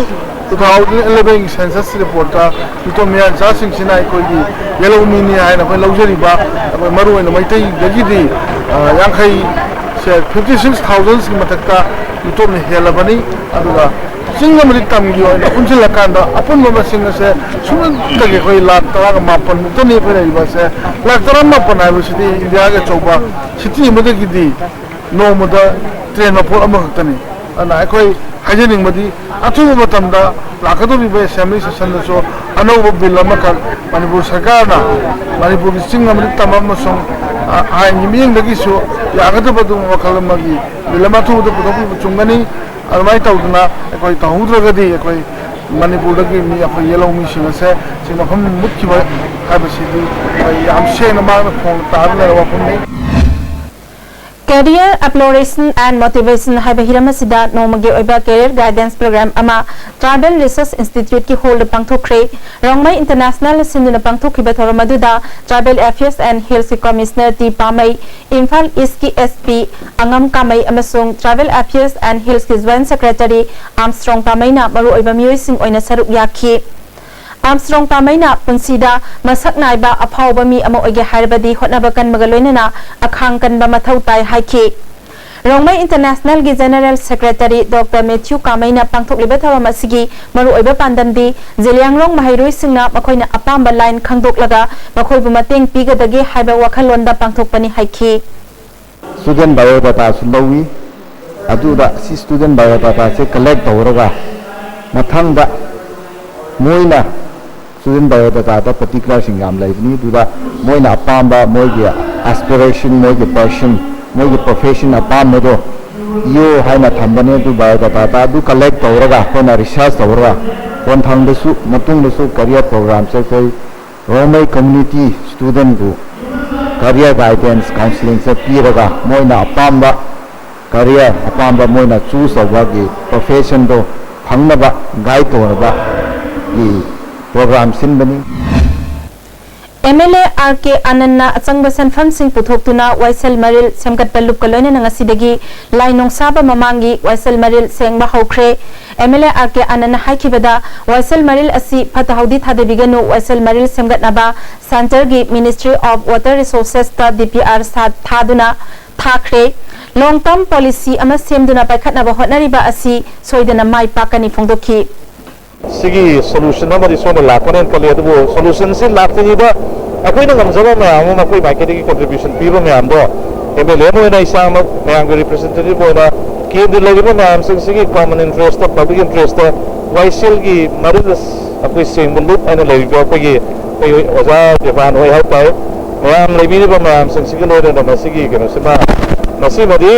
two thousand elevenꯒꯤ census reportꯇ ꯃꯤꯇꯣꯞ ꯃꯤꯌꯥꯟꯆꯥꯁꯤꯡꯁꯤꯅ ꯑꯩꯈꯣꯏꯒꯤ ꯌꯦꯜꯍꯧꯃꯤꯅꯤ ꯍꯥꯏꯅ ꯑꯩꯈꯣꯏ ꯂꯧꯖꯔꯤꯕ ꯑꯩꯈꯣꯏ ꯃꯔꯨꯑꯣꯏꯅ ꯃꯩꯇꯩꯗꯒꯤꯗꯤ, ꯑ, ꯌꯥꯡꯈꯩ ꯁꯦ, fifty six thousandꯒꯤ ꯃꯊꯛꯇ ꯃꯤꯇꯣꯞꯅ ꯍꯦꯜꯂꯕꯅꯤ꯫ ꯑꯗꯨꯒ ꯆꯤꯡ ꯑꯃꯗꯤ ꯇꯝꯒꯤ ꯑꯣꯏꯅ ꯄꯨꯟꯁꯤꯜꯂꯀꯥꯟꯗ ꯑꯄꯨꯟꯕ ꯃꯁꯤꯡ ꯑꯁꯦ ꯁꯨꯞꯅꯇꯒꯤ ꯑꯩꯈꯣꯏ ꯂꯥꯈ ꯇꯔꯥꯒ ꯃꯥꯄꯟ ꯃꯨꯛꯇꯅꯤ ꯑꯩꯈꯣꯏ ꯂꯩꯔꯤꯕ ꯑꯁꯦ꯫ ꯂꯥꯈ ꯇꯔꯥꯃꯥꯄꯟ ꯍꯥꯏꯕꯁꯤꯗꯤ ꯏꯟꯗꯤꯌꯥꯒꯤ ꯑꯆꯧꯕ city ꯑꯃꯗꯒꯤꯗꯤ ꯅꯣꯡꯃꯗ train ꯃꯄꯣꯠ ꯑꯃꯈꯛꯇꯅꯤ꯫ ꯑꯗꯨꯅ ꯑꯩꯈꯣꯏ ꯍꯥꯏꯖꯅꯤꯡꯕꯗꯤ ꯑꯊꯨꯕ ꯃꯇꯝꯗ ꯂꯥꯛꯀꯗꯧꯔꯤꯕ assembly sessionꯗꯁꯨ ꯑꯅꯧꯕ bill ꯑꯃꯈꯛ ꯃꯅꯤꯄꯨꯔ ꯁꯔꯀꯥꯔꯅ ꯃꯅꯤꯄꯨꯔꯒꯤ ꯆꯤꯡ ꯑꯃꯗꯤ ꯇꯝ ꯑꯃꯁꯨꯡ, ꯑ, ꯑꯥꯏꯟꯒꯤ ꯃꯤꯠꯌꯦꯡꯗꯒꯤꯁꯨ ꯌꯥꯒꯗꯕ ꯑꯗꯨꯒꯨꯝꯕ ꯃꯈꯜ ꯑꯃꯒꯤ bill ꯑꯃ ꯑꯊꯨꯕꯗ ꯄꯨꯊꯣꯛꯄꯤꯕ ꯆꯨꯝꯒꯅꯤ꯫ ꯑꯗꯨꯃꯥꯏꯅ ꯇꯧꯗꯅ ꯑꯩꯈꯣꯏ ꯇꯧꯍꯧꯗ꯭ꯔꯒꯗꯤ ꯑꯩꯈꯣꯏ ꯃꯅꯤꯄꯨꯔꯗꯒꯤ ꯃꯤ, ꯑꯩꯈꯣꯏ ꯌꯦꯜꯍꯧ ꯃꯤꯁꯤꯡ ꯑꯁꯦ ꯁꯤ ꯃꯐꯝ ꯃꯨꯠꯈꯤꯕ ꯍꯥꯏꯕꯁꯤꯗꯤ ꯑꯩꯈꯣꯏ ꯌꯥꯝ ꯁꯦꯡꯅ ꯃꯥꯡꯅ ꯐꯣꯡ ꯇꯥꯗꯨꯅ ꯂꯩꯔꯕ ꯋꯥꯐꯝꯅꯤ꯫ Career Exploration and Motivation ꯍꯥꯏꯕ ꯍꯤꯔꯝ ꯑꯁꯤꯗ ꯅꯣꯡꯃꯒꯤ ꯑꯣꯏꯕ Career Guidance Program ꯑꯃ Tribal Research Instituteꯀꯤ ꯍꯣꯜꯗ ꯄꯥꯡꯊꯣꯛꯈ꯭ꯔꯦ꯫ ꯔꯣꯡꯃꯩ ꯏꯟꯇꯔꯅꯦꯁꯅꯦꯜꯅ ꯁꯤꯟꯗꯨꯅ ꯄꯥꯡꯊꯣꯛꯈꯤꯕ ꯊꯧꯔꯝ ꯑꯗꯨꯗ Tribal Affairs and Hillsꯀꯤ Commissioner ꯇꯤ ꯄꯥꯃꯩ, ꯏꯝꯐꯥꯜ ꯏꯁꯀꯤ S P ꯑꯉꯝ ꯀꯥꯃꯩ ꯑꯃꯁꯨꯡ Tribal Affairs and Hillsꯀꯤ Joint Secretary ꯑꯥꯝꯁꯇ꯭ꯔꯣꯡ ꯄꯥꯃꯩꯅ ꯃꯔꯨꯑꯣꯏꯕ ꯃꯤꯑꯣꯏꯁꯤꯡ ꯑꯣꯏꯅ ꯁꯔꯨꯛ ꯌꯥꯈꯤ꯫ ꯑꯥꯝꯁꯇ꯭ꯔꯣꯡ ꯄꯥꯃꯩꯅ ꯄꯨꯟꯁꯤꯗ ꯃꯁꯛ ꯅꯥꯏꯕ ꯑꯐꯥꯎꯕ ꯃꯤ ꯑꯃ ꯑꯣꯏꯒꯦ ꯍꯥꯏꯔꯕꯗꯤ ꯍꯣꯠꯅꯕ ꯀꯟꯕꯒ ꯂꯣꯏꯅꯅ ꯑꯈꯥꯡ ꯀꯟꯕ ꯃꯊꯧ ꯇꯥꯏ ꯍꯥꯏꯈꯤ꯫ ꯔꯣꯡꯃꯩ ꯏꯟꯇꯔꯅꯦꯁꯅꯦꯜꯒꯤ ꯖꯦꯅꯔꯦꯜ ꯁꯦꯀ꯭ꯔꯦꯇꯔꯤ ꯗꯣꯛꯇꯔ ꯃꯦꯊ꯭ꯌꯨ ꯀꯥꯃꯩꯅ ꯄꯥꯡꯊꯣꯛꯂꯤꯕ ꯊꯧꯔꯝ ꯑꯁꯤꯒꯤ ꯃꯔꯨꯑꯣꯏꯕ ꯄꯥꯟꯗꯝꯗꯤ ꯖꯤꯂꯤꯌꯥꯡꯔꯣꯡ ꯃꯍꯩꯔꯣꯏꯁꯤꯡꯅ ꯃꯈꯣꯏꯅ ꯑꯄꯥꯝꯕ ꯂꯥꯏꯟ ꯈꯪꯗꯣꯛꯂꯒ ꯃꯈꯣꯏꯕꯨ ꯃꯇꯦꯡ ꯄꯤꯒꯗꯒꯦ ꯍꯥꯏꯕ ꯋꯥꯈꯜꯂꯣꯟꯗ ꯄꯥꯡꯊꯣꯛꯄꯅꯤ ꯍꯥꯏꯈꯤ꯫ Student biodatꯥꯁꯨ ꯂꯧꯏ꯫ ꯑꯗꯨꯗ ꯁꯤ student biodatꯥꯁꯦ collect ꯇꯧꯔꯒ ꯃꯊꯪꯗ ꯃꯣꯏꯅ student biodatꯥꯗ particularꯁꯤꯡ ꯌꯥꯝ ꯂꯩꯕꯅꯤ꯫ ꯑꯗꯨꯗ ꯃꯣꯏꯅ ꯑꯄꯥꯝꯕ ꯃꯣꯏꯒꯤ aspiration, ꯃꯣꯏꯒꯤ passion, ꯃꯣꯏꯒꯤ profession ꯑꯄꯥꯝꯕꯗꯣ ꯏꯌꯣ ꯍꯥꯏꯅ ꯊꯝꯕꯅꯤ꯫ ꯑꯗꯨ biodatꯥꯗ ꯑꯗꯨ collect ꯇꯧꯔꯒ ꯑꯩꯈꯣꯏꯅ research ꯇꯧꯔꯒ ꯈꯣꯟꯊꯪꯗꯁꯨ ꯃꯇꯨꯡꯗꯁꯨ career programꯁꯦ ꯑꯩꯈꯣꯏ ꯔꯣꯡꯃꯩ community studentꯕꯨ career guidance counsellingꯁꯦ ꯄꯤꯔꯒ ꯃꯣꯏꯅ ꯑꯄꯥꯝꯕ career ꯑꯄꯥꯝꯕ ꯃꯣꯏꯅ choose ꯇꯧꯕꯒꯤ professionꯗꯣ ꯐꯪꯅꯕ guide ꯇꯧꯅꯕꯒꯤ program ꯁꯤꯟꯕꯅꯤ꯫ MLA R K Anandꯅ ꯑꯆꯪꯕ ꯁꯦꯟꯐꯝꯁꯤꯡ ꯄꯨꯊꯣꯛꯇꯨꯅ ꯋꯥꯏꯁꯦꯜ ꯃꯔꯤꯜ ꯁꯦꯝꯒꯠꯄ ꯂꯨꯞꯀ ꯂꯣꯏꯅꯅ ꯉꯁꯤꯗꯒꯤ ꯂꯥꯏ ꯅꯣꯡꯁꯥꯕ ꯃꯃꯥꯡꯒꯤ ꯋꯥꯏꯁꯦꯜ ꯃꯔꯤꯜ ꯁꯦꯡꯕ ꯍꯧꯈ꯭ꯔꯦ꯫ MLA R K Anandꯅ ꯍꯥꯏꯈꯤꯕꯗ, ꯋꯥꯏꯁꯦꯜ ꯃꯔꯤꯜ ꯑꯁꯤ ꯐꯠꯇ ꯍꯥꯎꯗꯤ ꯊꯥꯗꯕꯤꯒꯅꯨ, ꯋꯥꯏꯁꯦꯜ ꯃꯔꯤꯜ ꯁꯦꯝꯒꯠꯅꯕ centreꯒꯤ Ministry of Water Resourcesꯇ DPR ꯁꯥ ꯊꯥꯗꯨꯅ ꯊꯥꯈ꯭ꯔꯦ꯫ Long term policy ꯑꯃ ꯁꯦꯝꯗꯨꯅ ꯄꯥꯏꯈꯠꯅꯕ ꯍꯣꯠꯅꯔꯤꯕ ꯑꯁꯤ ꯁꯣꯏꯗꯅ ꯃꯥꯏ ꯄꯥꯛꯀꯅꯤ ꯐꯣꯡꯗꯣꯛꯈꯤ꯫ ꯁꯤꯒꯤ solution ꯑꯃꯗꯤ ꯁꯣꯝꯗ ꯂꯥꯛꯀꯅꯦꯅ ꯈꯜꯂꯤ꯫ ꯑꯗꯨꯕꯨ solutionꯁꯤ ꯂꯥꯛꯇ꯭ꯔꯤꯉꯩꯗ ꯑꯩꯈꯣꯏꯅ ꯉꯝꯖꯕ ꯃꯌꯥꯝ ꯑꯃ, ꯑꯩꯈꯣꯏ ꯃꯥꯏꯀꯩꯗꯒꯤ contribution ꯄꯤꯕ ꯃꯌꯥꯝꯗꯣ, MLA ꯑꯃ ꯑꯣꯏꯅ ꯏꯁꯥꯃꯛ, ꯃꯌꯥꯝꯒꯤ representative ꯑꯣꯏꯅ, ꯀꯦꯟꯗ꯭ꯔ ꯂꯩꯔꯤꯕ ꯃꯌꯥꯝꯁꯤꯡꯁꯤꯒꯤ common interest, public interest, ꯋꯥꯏꯁꯦꯜꯒꯤ ꯃꯔꯤꯜ ꯑꯩꯈꯣꯏ ꯁꯦꯡꯕ ꯂꯨꯞ ꯍꯥꯏꯅ ꯂꯩꯔꯤꯕ ꯑꯩꯈꯣꯏꯒꯤ, ꯑꯩꯈꯣꯏ ꯑꯣꯖꯥ ꯗꯦꯕꯥꯟ ꯍꯣꯏ ꯍꯥꯏꯇꯥꯔꯦ, ꯃꯌꯥꯝ ꯂꯩꯕꯤꯔꯤꯕ ꯃꯌꯥꯝꯁꯤꯡꯁꯤꯒ ꯂꯣꯏꯅꯅ ꯃꯁꯤꯒꯤ ꯀꯩꯅꯣꯁꯤꯃ, ꯃꯁꯤꯃꯗꯤ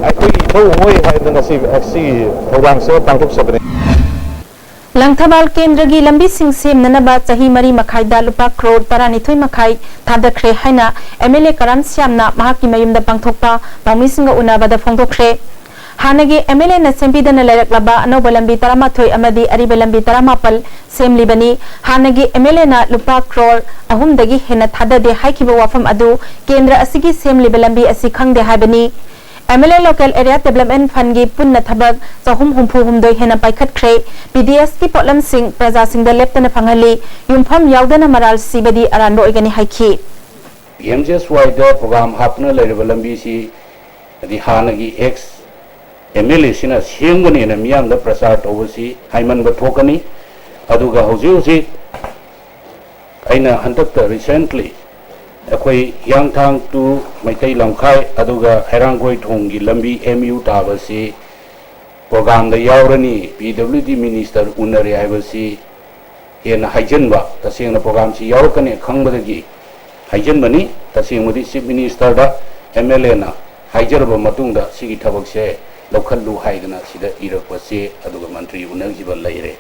ꯑꯩꯈꯣꯏꯒꯤ ꯏꯊꯧ ꯑꯣꯏ ꯍꯥꯏꯗꯅ ꯉꯁꯤ, ꯉꯁꯤꯒꯤ ꯊꯧꯔꯥꯡꯁꯤꯃ ꯄꯥꯡꯊꯣꯛꯆꯕꯅꯤ꯫ ꯂꯪꯊꯕꯥꯜ ꯀꯦꯟꯗ꯭ꯔꯒꯤ ꯂꯝꯕꯤꯁꯤꯡ ꯁꯦꯝꯅꯅꯕ ꯆꯍꯤ ꯃꯔꯤ ꯃꯈꯥꯏꯗ ꯂꯨꯄꯥ ꯀ꯭ꯔꯣꯔ ꯇꯔꯥꯅꯤꯊꯣꯏ ꯃꯈꯥꯏ ꯊꯥꯗꯈ꯭ꯔꯦ ꯍꯥꯏꯅ ꯑꯦꯝ ꯑꯦꯜ ꯑꯦ ꯀꯔꯥꯝ ꯁ꯭ꯌꯥꯝꯅ ꯃꯍꯥꯛꯀꯤ ꯃꯌꯨꯝꯗ ꯄꯥꯡꯊꯣꯛꯄ ꯄꯥꯎꯃꯤꯁꯤꯡꯒ ꯎꯅꯕꯗ ꯐꯣꯡꯗꯣꯛꯈ꯭ꯔꯦ꯫ ꯍꯥꯟꯅꯒꯤ ꯑꯦꯝ ꯑꯦꯜ ꯑꯦꯅ ꯁꯦꯝꯕꯤꯗꯅ ꯂꯩꯔꯛꯂꯕ ꯑꯅꯧꯕ ꯂꯝꯕꯤ ꯇꯔꯥꯃꯥꯊꯣꯏ ꯑꯃꯗꯤ ꯑꯔꯤꯕ ꯂꯝꯕꯤ ꯇꯔꯥꯃꯥꯄꯜ ꯁꯦꯝꯂꯤꯕꯅꯤ꯫ ꯍꯥꯟꯅꯒꯤ ꯑꯦꯝ ꯑꯦꯜ ꯑꯦꯅ ꯂꯨꯄꯥ ꯀ꯭ꯔꯣꯔ ꯑꯍꯨꯝꯗꯒꯤ ꯍꯦꯟꯅ ꯊꯥꯗꯗꯦ ꯍꯥꯏꯈꯤꯕ ꯋꯥꯐꯝ ꯑꯗꯨ ꯀꯦꯟꯗ꯭ꯔ ꯑꯁꯤꯒꯤ ꯁꯦꯝꯂꯤꯕ ꯂꯝꯕꯤ ꯑꯁꯤ ꯈꯪꯗꯦ ꯍꯥꯏꯕꯅꯤ꯫ M L A local area development ꯐꯟꯒꯤ ꯄꯨꯟꯅ ꯊꯕꯛ ꯆꯍꯨꯝ ꯍꯨꯝꯐꯨ ꯍꯨꯝꯗꯣꯏ ꯍꯦꯟꯅ ꯄꯥꯏꯈꯠꯈ꯭ꯔꯦ꯫ ꯄꯤ ꯗꯤ ꯑꯦꯁꯀꯤ ꯄꯣꯠꯂꯝꯁꯤꯡ ꯄ꯭ꯔꯖꯥꯁꯤꯡꯗ ꯂꯦꯞꯇꯅ ꯐꯪꯍꯜꯂꯤ꯫ ꯌꯨꯝꯐꯝ ꯌꯥꯎꯗꯅ ꯃꯔꯥꯜ ꯁꯤꯕꯗꯤ ꯑꯔꯥꯟꯕ ꯑꯣꯏꯒꯅꯤ ꯍꯥꯏꯈꯤ꯫ ꯄꯤ ꯑꯦꯝ ꯖꯤ ꯑꯦꯁ ꯋꯥꯏꯗ ꯄ꯭ꯔꯣꯒ꯭ꯔꯥꯝ ꯍꯥꯞꯇꯨꯅ ꯂꯩꯔꯤꯕ ꯂꯝꯕꯤꯁꯤ ꯍꯥꯏꯗꯤ ꯍꯥꯟꯅꯒꯤ ꯑꯦꯛꯁ ꯑꯦꯝ ꯑꯦꯜ ꯑꯦꯁꯤꯅ ꯁꯦꯝꯒꯅꯦꯅ ꯃꯤꯌꯥꯝꯗ ꯄ꯭ꯔꯆꯥꯔ ꯇꯧꯕꯁꯤ ꯍꯥꯏꯃꯟꯕ ꯊꯣꯛꯀꯅꯤ꯫ ꯑꯗꯨꯒ ꯍꯧꯖꯤꯛ ꯍꯧꯖꯤꯛ ꯑꯩꯅ ꯍꯟꯗꯛꯇ ꯔꯤꯁꯦꯟꯠꯂꯤ ꯑꯩꯈꯣꯏ ꯍꯤꯌꯥꯡꯊꯥꯡ ꯇꯨ ꯃꯩꯇꯩ ꯂꯝꯈꯥꯏ ꯑꯗꯨꯒ ꯍꯩꯔꯥꯡꯒꯣꯏ ꯊꯣꯡꯒꯤ ꯂꯝꯕꯤ ꯑꯦꯝ ꯌꯨ ꯇꯥꯕꯁꯤ ꯄ꯭ꯔꯣꯒ꯭ꯔꯥꯝꯗ ꯌꯥꯎꯔꯅꯤ, ꯄꯤ ꯗꯕ꯭ꯂꯤꯎ ꯗꯤ ꯃꯤꯅꯤꯁꯇꯔ ꯎꯅꯔꯦ ꯍꯥꯏꯕꯁꯤ ꯍꯦꯟꯅ ꯍꯥꯏꯖꯤꯟꯕ, ꯇꯁꯦꯡꯅ ꯄ꯭ꯔꯣꯒ꯭ꯔꯥꯝꯁꯤ ꯌꯥꯎꯔꯛꯀꯅꯤ ꯈꯪꯕꯗꯒꯤ ꯍꯥꯏꯖꯤꯟꯕꯅꯤ꯫ ꯇꯁꯦꯡꯕꯗꯤ ꯆꯤꯐ ꯃꯤꯅꯤꯁꯇꯔꯗ ꯑꯦꯝ ꯑꯦꯜ ꯑꯦꯅ ꯍꯥꯏꯖꯔꯕ ꯃꯇꯨꯡꯗ ꯁꯤꯒꯤ ꯊꯕꯛꯁꯦ ꯂꯧꯈꯠꯂꯨ ꯍꯥꯏꯗꯅ ꯁꯤꯗ ꯏꯔꯛꯄ ꯆꯦ ꯑꯗꯨꯒ ꯃꯟꯇ꯭ꯔꯤ ꯎꯅꯈꯤꯕ ꯂꯩꯔꯦ꯫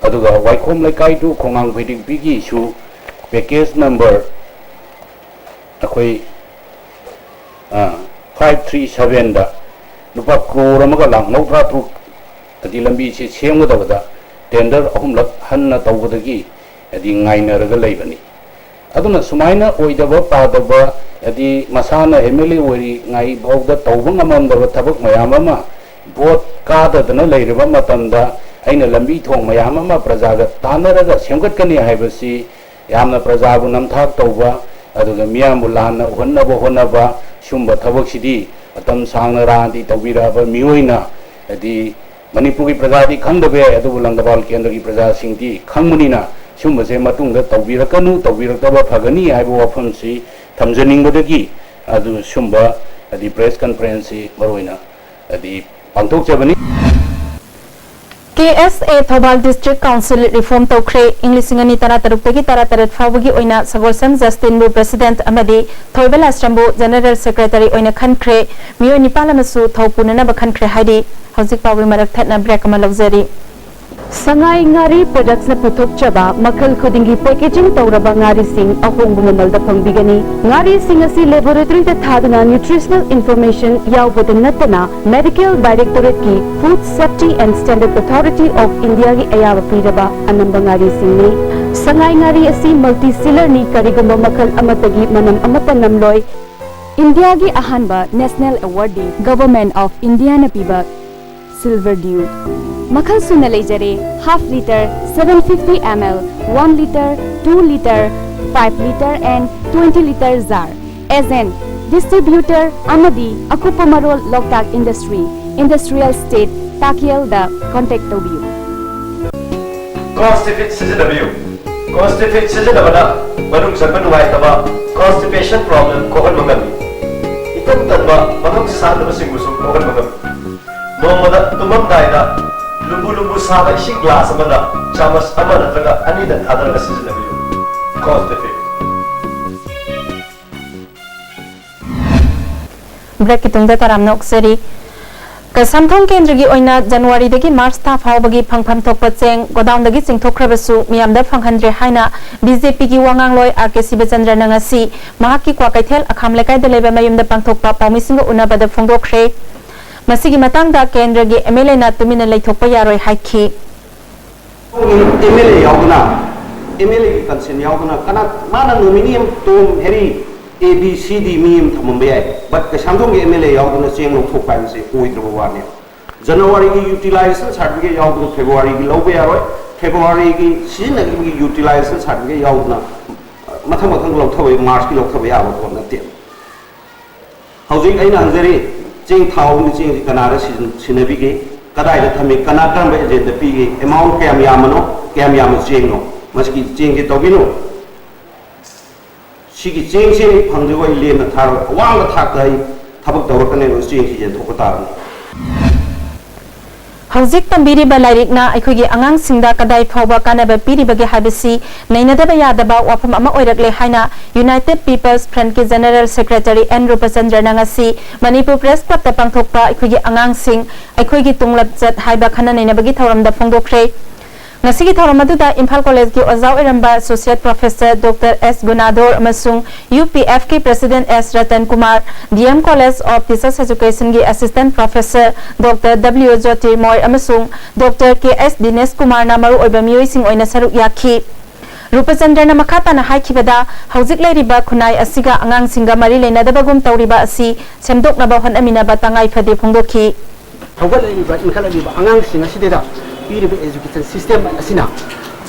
ꯑꯗꯨꯒ ꯋꯥꯏꯈꯣꯝ ꯂꯩꯀꯥꯏ ꯇꯨ ꯈꯣꯡꯉꯥꯡ ꯐꯩꯗꯤꯡꯄꯤꯒꯤꯁꯨ ꯄꯦꯀꯦꯖ ꯅꯝꯕꯔ ꯑꯩꯈꯣꯏ ꯐꯥꯏꯚ ꯊ꯭ꯔꯤ ꯁꯚꯦꯟꯗ ꯂꯨꯄꯥ ꯀ꯭ꯔꯣꯔ ꯑꯃꯒ ꯂꯥꯛ ꯃꯧꯗ꯭ꯔꯥ ꯇꯔꯨꯛ ꯑꯗꯤ ꯂꯝꯕꯤꯁꯤ ꯁꯦꯝꯒꯗꯕꯗ ꯇꯦꯟꯗꯔ ꯑꯍꯨꯝꯂꯛ ꯍꯟꯅ ꯇꯧꯕꯗꯒꯤ ꯍꯥꯏꯗꯤ ꯉꯥꯏꯅꯔꯒ ꯂꯩꯕꯅꯤ꯫ ꯑꯗꯨꯅ ꯁꯨꯃꯥꯏꯅ ꯑꯣꯏꯗꯕ ꯄꯥꯗꯕ ꯍꯥꯏꯗꯤ ꯃꯁꯥꯅ ꯑꯦꯝ ꯑꯦꯜ ꯑꯦ ꯑꯣꯏꯔꯤꯉꯩ ꯐꯥꯎꯗ ꯇꯧꯕ ꯉꯝꯃꯝꯗꯕ ꯊꯕꯛ ꯃꯌꯥꯝ ꯑꯃ ꯚꯣꯠ ꯀꯥꯗꯗꯅ ꯂꯩꯔꯕ ꯃꯇꯝꯗ ꯑꯩꯅ ꯂꯝꯕꯤ ꯊꯣꯡ ꯃꯌꯥꯝ ꯑꯃ ꯄ꯭ꯔꯖꯥꯒ ꯇꯥꯟꯅꯔꯒ ꯁꯦꯝꯒꯠꯀꯅꯤ ꯍꯥꯏꯕꯁꯤ ꯌꯥꯝꯅ ꯄ꯭ꯔꯖꯥꯕꯨ ꯅꯝꯊꯥꯛ ꯇꯧꯕ ꯑꯗꯨꯒ ꯃꯤꯌꯥꯝꯕꯨ ꯂꯥꯟꯅ ꯎꯍꯟꯅꯕ ꯍꯣꯠꯅꯕ ꯁꯨꯝꯕ ꯊꯕꯛꯁꯤꯗꯤ ꯃꯇꯝ ꯁꯥꯡꯅ ꯔꯥꯖꯅꯤꯇꯤ ꯇꯧꯕꯤꯔꯛꯑꯕ ꯃꯤꯑꯣꯏꯅ ꯍꯥꯏꯗꯤ ꯃꯅꯤꯄꯨꯔꯒꯤ ꯄ꯭ꯔꯖꯥꯗꯤ ꯈꯪꯗꯕ ꯌꯥꯏ, ꯑꯗꯨꯕꯨ ꯂꯪꯊꯕꯥꯜ ꯀꯦꯟꯗ꯭ꯔꯒꯤ ꯄ꯭ꯔꯖꯥꯁꯤꯡꯗꯤ ꯈꯪꯕꯅꯤꯅ ꯁꯨꯝꯕꯁꯦ ꯃꯇꯨꯡꯗ ꯇꯧꯕꯤꯔꯛꯀꯅꯨ, ꯇꯧꯕꯤꯔꯛꯇꯕ ꯐꯒꯅꯤ ꯍꯥꯏꯕ ꯋꯥꯐꯝꯁꯤ ꯊꯝꯖꯅꯤꯡꯕꯗꯒꯤ ꯑꯗꯨ ꯁꯨꯝꯕ ꯍꯥꯏꯗꯤ ꯄ꯭ꯔꯦꯁ ꯀꯟꯐꯔꯦꯟꯁꯁꯤ ꯃꯔꯨꯑꯣꯏꯅ ꯍꯥꯏꯗꯤ ꯄꯥꯡꯊꯣꯛꯆꯕꯅꯤ꯫ ꯀꯦ ꯑꯦꯁ ꯑꯦ ꯊꯧꯕꯥꯜ ꯗꯤꯁꯇ꯭ꯔꯤꯛ ꯀꯥꯎꯟꯁꯤꯜ ꯔꯤꯐꯣꯔꯝ ꯇꯧꯈ꯭ꯔꯦ꯫ ꯏꯪ ꯂꯤꯁꯤꯡ ꯑꯅꯤ ꯇꯔꯥꯇꯔꯨꯛꯇꯒꯤ ꯇꯔꯥꯇꯔꯦꯠ ꯐꯥꯎꯕꯒꯤ ꯑꯣꯏꯅ ꯁꯒꯣꯜꯁꯝ ꯖꯁꯇꯤꯟꯕꯨ ꯄ꯭ꯔꯦꯁꯤꯗꯦꯟꯠ ꯑꯃꯗꯤ ꯊꯣꯏꯕ ꯂꯥꯏꯁ꯭ꯔꯝꯕꯨ ꯖꯦꯅꯔꯦꯜ ꯁꯦꯀ꯭ꯔꯦꯇꯔꯤ ꯑꯣꯏꯅ ꯈꯟꯈ꯭ꯔꯦ꯫ ꯃꯤꯑꯣꯏ ꯅꯤꯄꯥꯟ ꯑꯃꯁꯨ ꯊꯧ ꯄꯨꯅꯅꯕ ꯈꯟꯈ꯭ꯔꯦ ꯍꯥꯏꯔꯤ꯫ ꯍꯧꯖꯤꯛ ꯄꯥꯎꯒꯤ ꯃꯔꯛ ꯊꯠꯅ ꯕ꯭ꯔꯦꯛ ꯑꯃ ꯂꯧꯖꯔꯤ꯫ ꯁꯉꯥꯏ ꯉꯥꯔꯤ ꯄ꯭ꯔꯗꯛꯁꯅ ꯄꯨꯊꯣꯛꯆꯕ ꯃꯈꯜ ꯈꯨꯗꯤꯡꯒꯤ ꯄꯦꯀꯦꯖꯤꯡ ꯇꯧꯔꯕ ꯉꯥꯔꯤꯁꯤꯡ ꯑꯍꯣꯡꯕ ꯃꯃꯜꯗ ꯐꯪꯕꯤꯒꯅꯤ꯫ ꯉꯥꯔꯤꯁꯤꯡ ꯑꯁꯤ ꯂꯦꯕꯣꯔꯦꯇꯣꯔꯤꯗ ꯊꯥꯗꯨꯅ ꯅ꯭ꯌꯨꯇ꯭ꯔꯤꯁꯅꯦꯜ ꯏꯟꯐꯣꯔꯃꯦꯁꯟ ꯌꯥꯎꯕꯗ ꯅꯠꯇꯅ ꯃꯦꯗꯤꯀꯦꯜ ꯗꯥꯏꯔꯦꯛꯇꯣꯔꯦꯠꯀꯤ food safety and standard authority of ꯏꯟꯗꯤꯌꯥꯒꯤ ꯑꯌꯥꯕ ꯄꯤꯔꯕ ꯑꯅꯝꯕ ꯉꯥꯔꯤꯁꯤꯡꯅꯤ꯫ ꯁꯉꯥꯏ ꯉꯥꯔꯤ ꯑꯁꯤ ꯃꯜꯇꯤ ꯁꯤꯂꯔꯅꯤ, ꯀꯔꯤꯒꯨꯝꯕ ꯃꯈꯜ ꯑꯃꯠꯇꯒꯤ ꯃꯅꯝ ꯑꯃꯠꯇ ꯅꯝꯂꯣꯏ꯫ ꯏꯟꯗꯤꯌꯥꯒꯤ ꯑꯍꯥꯟꯕ ꯅꯦꯁꯅꯦꯜ ꯑꯦꯋꯥꯔꯗꯤ ꯒꯚꯔꯟꯃꯦꯟꯠ ꯑꯣꯐ ꯏꯟꯗꯤꯌꯥꯅ ꯄꯤꯕ ꯁꯤꯜꯚꯔ ꯗ꯭ꯌꯨ꯫ ꯃꯈꯜ ꯁꯨꯅ ꯂꯩꯖꯔꯦ: half litre, seven fifty ml, one litre, two litre, five litre and twenty litre jar꯫ Agent, distributor ꯑꯃꯗꯤ ꯑꯀꯨꯞꯄ ꯃꯔꯣꯜ ꯂꯣꯛꯇꯥꯛ ꯏꯟꯗꯁꯇ꯭ꯔꯤ, ꯏꯟꯗꯁꯇ꯭ꯔꯤꯌꯦꯜ ꯁ꯭ꯇꯦꯠ, ꯇꯥꯀꯦꯜꯗ ꯀꯣꯟꯇꯦꯛ ꯇꯧꯕꯤꯌꯨ꯫ ꯀꯣꯟꯁꯇꯤꯐꯤꯠ ꯁꯤꯖꯤꯟꯅꯕꯤꯌꯨ꯫ ꯀꯣꯟꯁꯇꯤꯐꯤꯠ ꯁꯤꯖꯤꯟꯅꯕꯅ ꯃꯅꯨꯡ ꯆꯪꯕ ꯅꯨꯡꯉꯥꯏꯇꯕ, ꯀꯣꯟꯁꯇꯤꯄꯦꯁꯟ ꯄ꯭ꯔꯣꯕ꯭ꯂꯦꯝ ꯀꯣꯛꯍꯟꯕ ꯉꯝꯃꯤ꯫ ꯏꯇꯟ ꯇꯟꯕ, ꯃꯐꯝ ꯆꯥꯗꯕꯁꯤꯡꯕꯨꯁꯨ ꯀꯣꯛꯍꯟꯕ ꯉꯝꯃꯤ꯫ ꯅꯣꯡꯃꯗ ꯇꯨꯝꯃꯝꯗꯥꯏꯗ ꯂꯨꯝꯕꯨ ꯂꯨꯝꯕꯨ ꯁꯥꯕ ꯏꯁꯤꯡ ꯒ꯭ꯂꯥꯁ ꯑꯃꯗ ꯆꯥꯃꯁ ꯑꯃ ꯅꯠꯇ꯭ꯔꯒ ꯑꯅꯤꯗ ꯊꯥꯗꯔꯒ ꯁꯤꯖꯤꯟꯅꯕꯤꯌꯨ꯫ ꯀꯣꯟꯁꯇꯤꯐꯤꯠ꯫ ꯕ꯭ꯔꯦꯛꯀꯤ ꯇꯨꯡꯗ ꯇꯔꯥꯝꯅ ꯑꯣꯛꯆꯔꯤ꯫ ꯀꯩꯁꯥꯝꯊꯣꯡ ꯀꯦꯟꯗ꯭ꯔꯒꯤ ꯑꯣꯏꯅ ꯖꯅꯋꯥꯔꯤꯗꯒꯤ ꯃꯥꯔꯆ ꯊꯥ ꯐꯥꯎꯕꯒꯤ ꯐꯪꯐꯝ ꯊꯣꯛꯄ ꯆꯦꯡ ꯒꯣꯗꯥꯎꯟꯗꯒꯤ ꯆꯤꯡꯊꯣꯛꯈ꯭ꯔꯕꯁꯨ ꯃꯤꯌꯥꯝꯗ ꯐꯪꯍꯟꯗ꯭ꯔꯦ ꯍꯥꯏꯅ ꯕꯤ ꯖꯦ ꯄꯤꯒꯤ ꯋꯥ ꯉꯥꯡꯂꯣꯏ ꯑꯥꯔ ꯀꯦ ꯁꯤꯕꯆꯟꯗ꯭ꯔꯅ ꯉꯁꯤ ꯃꯍꯥꯛꯀꯤ ꯀ꯭ꯋꯥꯀꯩꯊꯦꯜ ꯑꯈꯥꯝ ꯂꯩꯀꯥꯏꯗ ꯂꯩꯕ ꯃꯌꯨꯝꯗ ꯄꯥꯡꯊꯣꯛꯄ ꯄꯥꯎꯃꯤꯁꯤꯡꯒ ꯎꯅꯕꯗ ꯐꯣꯡꯗꯣꯛꯈ꯭ꯔꯦ꯫ ꯃꯁꯤꯒꯤ ꯃꯇꯥꯡꯗ ꯀꯦꯟꯗ꯭ꯔꯒꯤ ꯑꯦꯝ ꯑꯦꯜ ꯑꯦꯅ ꯇꯨꯃꯤꯟꯅ ꯂꯩꯊꯣꯛꯄ ꯌꯥꯔꯣꯏ ꯍꯥꯏꯈꯤ꯫ ꯑꯦꯝ ꯑꯦꯜ ꯑꯦ ꯌꯥꯎꯗꯅ, ꯑꯦꯝ ꯑꯦꯜ ꯑꯦꯒꯤ ꯀꯟꯁꯦꯟ ꯌꯥꯎꯗꯅ, ꯀꯅꯥ, ꯃꯥꯅ ꯅꯣꯃꯤꯅꯤ ꯑꯃ, ꯇꯣꯝ, ꯍꯦꯔꯤ, ꯑꯦ ꯕꯤ ꯁꯤ ꯗꯤ ꯃꯤ ꯑꯃ ꯊꯝꯃꯝꯕ ꯌꯥꯏ, ꯕꯠ ꯀꯩꯁꯥꯝꯊꯣꯡꯒꯤ ꯑꯦꯝ ꯑꯦꯜ ꯑꯦ ꯌꯥꯎꯗꯅ ꯆꯦꯡ ꯂꯧꯊꯣꯛꯄ ꯍꯥꯏꯕꯁꯦ ꯑꯣꯏꯗ꯭ꯔꯕ ꯋꯥꯅꯦ꯫ ꯖꯅꯋꯥꯔꯤꯒꯤ ꯌꯨꯇꯤꯂꯥꯏꯖꯦꯁꯟ ꯁꯥꯔꯇꯤꯐꯤꯀꯦꯠ ꯌꯥꯎꯗꯅ ꯐꯦꯕ꯭ꯔꯨꯋꯥꯔꯤꯒꯤ ꯂꯧꯕ ꯌꯥꯔꯣꯏ, ꯐꯦꯕ꯭ꯔꯨꯋꯥꯔꯤꯒꯤ ꯁꯤꯖꯤꯟꯅꯈꯤꯕꯒꯤ ꯌꯨꯇꯤꯂꯥꯏꯖꯦꯁꯟ ꯁꯥꯔꯇꯤꯐꯤꯀꯦꯠ ꯌꯥꯎꯗꯅ ꯃꯊꯪ ꯃꯊꯪ ꯂꯧꯊꯕ, ꯃꯥꯔꯆꯀꯤ ꯂꯧꯊꯕ ꯌꯥꯕ ꯄꯣꯠ ꯅꯠꯇꯦ꯫ ꯍꯧꯖꯤꯛ ꯑꯩꯅ ꯍꯪꯖꯔꯤ, ꯆꯦꯡ ꯊꯥ ꯑꯍꯨꯝꯒꯤ ꯆꯦꯡꯁꯤ ꯀꯅꯥꯗ ꯁꯤꯖꯤꯟ-, ꯁꯤꯟꯅꯕꯤꯒꯦ? ꯀꯗꯥꯏꯗ ꯊꯝꯃꯤ? ꯀꯅꯥ, ꯀꯔꯝꯕ ꯑꯦꯖꯦꯟꯗ ꯄꯤꯒꯦ? ꯑꯦꯃꯥꯎꯟ ꯀꯌꯥꯝ ꯌꯥꯝꯕꯅꯣ? ꯀꯌꯥꯝ ꯌꯥꯝꯕ ꯆꯦꯡꯅꯣ? ꯃꯁꯤꯒꯤ ꯆꯦꯡꯁꯤ ꯇꯧꯕꯤꯅꯨ꯫ ꯁꯤꯒꯤ ꯆꯦꯡꯁꯦ ꯑꯩ ꯐꯪꯗ꯭ꯔꯤꯕ ꯑꯩ ꯂꯦꯝꯅ ꯊꯥꯔꯣꯏ꯫ ꯑꯋꯥꯡꯕ ꯊꯥꯛꯇ ꯑꯩ ꯊꯕꯛ ꯇꯧꯔꯛꯀꯅꯦꯕ, ꯆꯦꯡꯁꯤ ꯌꯦꯟꯊꯣꯛꯄ ꯇꯥꯕꯅꯤ꯫ ꯍꯧꯖꯤꯛ ꯇꯝꯕꯤꯔꯤꯕ ꯂꯥꯏꯔꯤꯛꯅ ꯑꯩꯈꯣꯏꯒꯤ ꯑꯉꯥꯡꯁꯤꯡꯗ ꯀꯗꯥꯏ ꯐꯥꯎꯕ ꯀꯥꯟꯅꯕ ꯄꯤꯔꯤꯕꯒꯦ ꯍꯥꯏꯕꯁꯤ ꯅꯩꯅꯗꯕ ꯌꯥꯗꯕ ꯋꯥꯐꯝ ꯑꯃ ꯑꯣꯏꯔꯛꯂꯦ ꯍꯥꯏꯅ United People's Frontꯀꯤ General Secretary N ꯔꯨꯄꯆꯟꯗ꯭ꯔꯅ ꯉꯁꯤ ꯃꯅꯤꯄꯨꯔ Press Clubꯇ ꯄꯥꯡꯊꯣꯛꯄ ꯑꯩꯈꯣꯏꯒꯤ ꯑꯉꯥꯡꯁꯤꯡ, ꯑꯩꯈꯣꯏꯒꯤ ꯇꯨꯡꯂꯝꯆꯠ ꯍꯥꯏꯕ ꯈꯟꯅ ꯅꯩꯅꯕꯒꯤ ꯊꯧꯔꯝꯗ ꯐꯣꯡꯗꯣꯛꯈ꯭ꯔꯦ꯫ ꯉꯁꯤꯒꯤ ꯊꯧꯔꯝ ꯑꯗꯨꯗ ꯏꯝꯐꯥꯜ ꯀꯣꯂꯦꯖꯀꯤ ꯑꯣꯖꯥ ꯑꯣꯏꯔꯝꯕ Associate Professor Doctor S ꯒꯨꯅꯥꯙꯣꯔ ꯑꯃꯁꯨꯡ UPFꯀꯤ President S Ratan Kumar, DM College of Teachers Educationꯒꯤ Assistant Professor Doctor W ꯖꯣꯇꯤꯔꯃꯣꯏ ꯑꯃꯁꯨꯡ Doctor K S ꯗꯤꯅꯦꯁ ꯀꯨꯃꯥꯔꯅ ꯃꯔꯨꯑꯣꯏꯕ ꯃꯤꯑꯣꯏꯁꯤꯡ ꯑꯣꯏꯅ ꯁꯔꯨꯛ ꯌꯥꯈꯤ꯫ ꯔꯨꯄꯆꯟꯗ꯭ꯔꯅ ꯃꯈꯥ ꯇꯥꯅ ꯍꯥꯏꯈꯤꯕꯗ, ꯍꯧꯖꯤꯛ ꯂꯩꯔꯤꯕ ꯈꯨꯟꯅꯥꯏ ꯑꯁꯤꯒ ꯑꯉꯥꯡꯁꯤꯡꯒ ꯃꯔꯤ ꯂꯩꯅꯗꯕꯒꯨꯝ ꯇꯧꯔꯤꯕ ꯑꯁꯤ ꯁꯦꯝꯗꯣꯛꯅꯕ ꯍꯣꯠꯅꯃꯤꯟꯅꯕ ꯇꯉꯥꯏ ꯐꯗꯦ ꯐꯣꯡꯗꯣꯛꯈꯤ꯫ ꯍꯧꯒꯠꯂꯛꯂꯤꯕ, ꯏꯟꯈꯠꯂꯛꯂꯤꯕ ꯑꯉꯥꯡꯁꯤꯡ ꯑꯁꯤꯗ ꯄꯤꯔꯤꯕ education system ꯑꯁꯤꯅ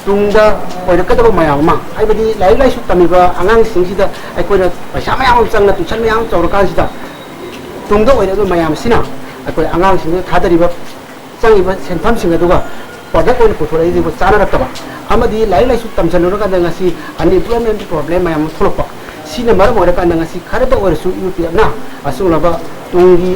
ꯇꯨꯡꯗ ꯑꯣꯏꯔꯛꯀꯗꯕ ꯃꯌꯥꯝ ꯑꯃ, ꯍꯥꯏꯕꯗꯤ ꯂꯥꯏꯔꯤꯛ ꯂꯥꯏꯁꯨ ꯇꯝꯃꯤꯕ ꯑꯉꯥꯡꯁꯤꯡꯁꯤꯗ ꯑꯩꯈꯣꯏꯅ ꯄꯩꯁꯥ ꯃꯌꯥꯝ ꯑꯃ ꯆꯪꯅ tuition ꯃꯌꯥꯝ ꯑꯃ ꯇꯧꯔꯀꯥꯟꯁꯤꯗ, ꯇꯨꯡꯗ ꯑꯣꯏꯔꯛꯂꯤꯕ ꯃꯌꯥꯝ ꯑꯁꯤꯅ ꯑꯩꯈꯣꯏ ꯑꯉꯥꯡꯁꯤꯡꯗ ꯊꯥꯗꯔꯤꯕ, ꯆꯪꯉꯤꯕ ꯁꯦꯟꯐꯝꯁꯤꯡ ꯑꯗꯨꯒ product ꯑꯣꯏꯅ ꯄꯨꯊꯣꯔꯛꯏꯁꯤꯕꯨ ꯆꯥꯅꯔꯛꯇꯕ ꯑꯃꯗꯤ ꯂꯥꯏꯔꯤꯛ ꯂꯥꯏꯁꯨ ꯇꯝꯁꯤꯜꯂꯨꯔꯀꯥꯟꯗ ꯉꯁꯤ unemployment problem ꯃꯌꯥꯝ ꯑꯃ ꯊꯣꯛꯂꯛꯄ, ꯁꯤꯅ ꯃꯔꯝ ꯑꯣꯏꯔꯀꯥꯟꯗ ꯉꯁꯤ ꯈꯔꯇ ꯑꯣꯏꯔꯁꯨ UPFꯅ ꯑꯁꯤꯒꯨꯝꯂꯕ ꯇꯨꯡꯒꯤ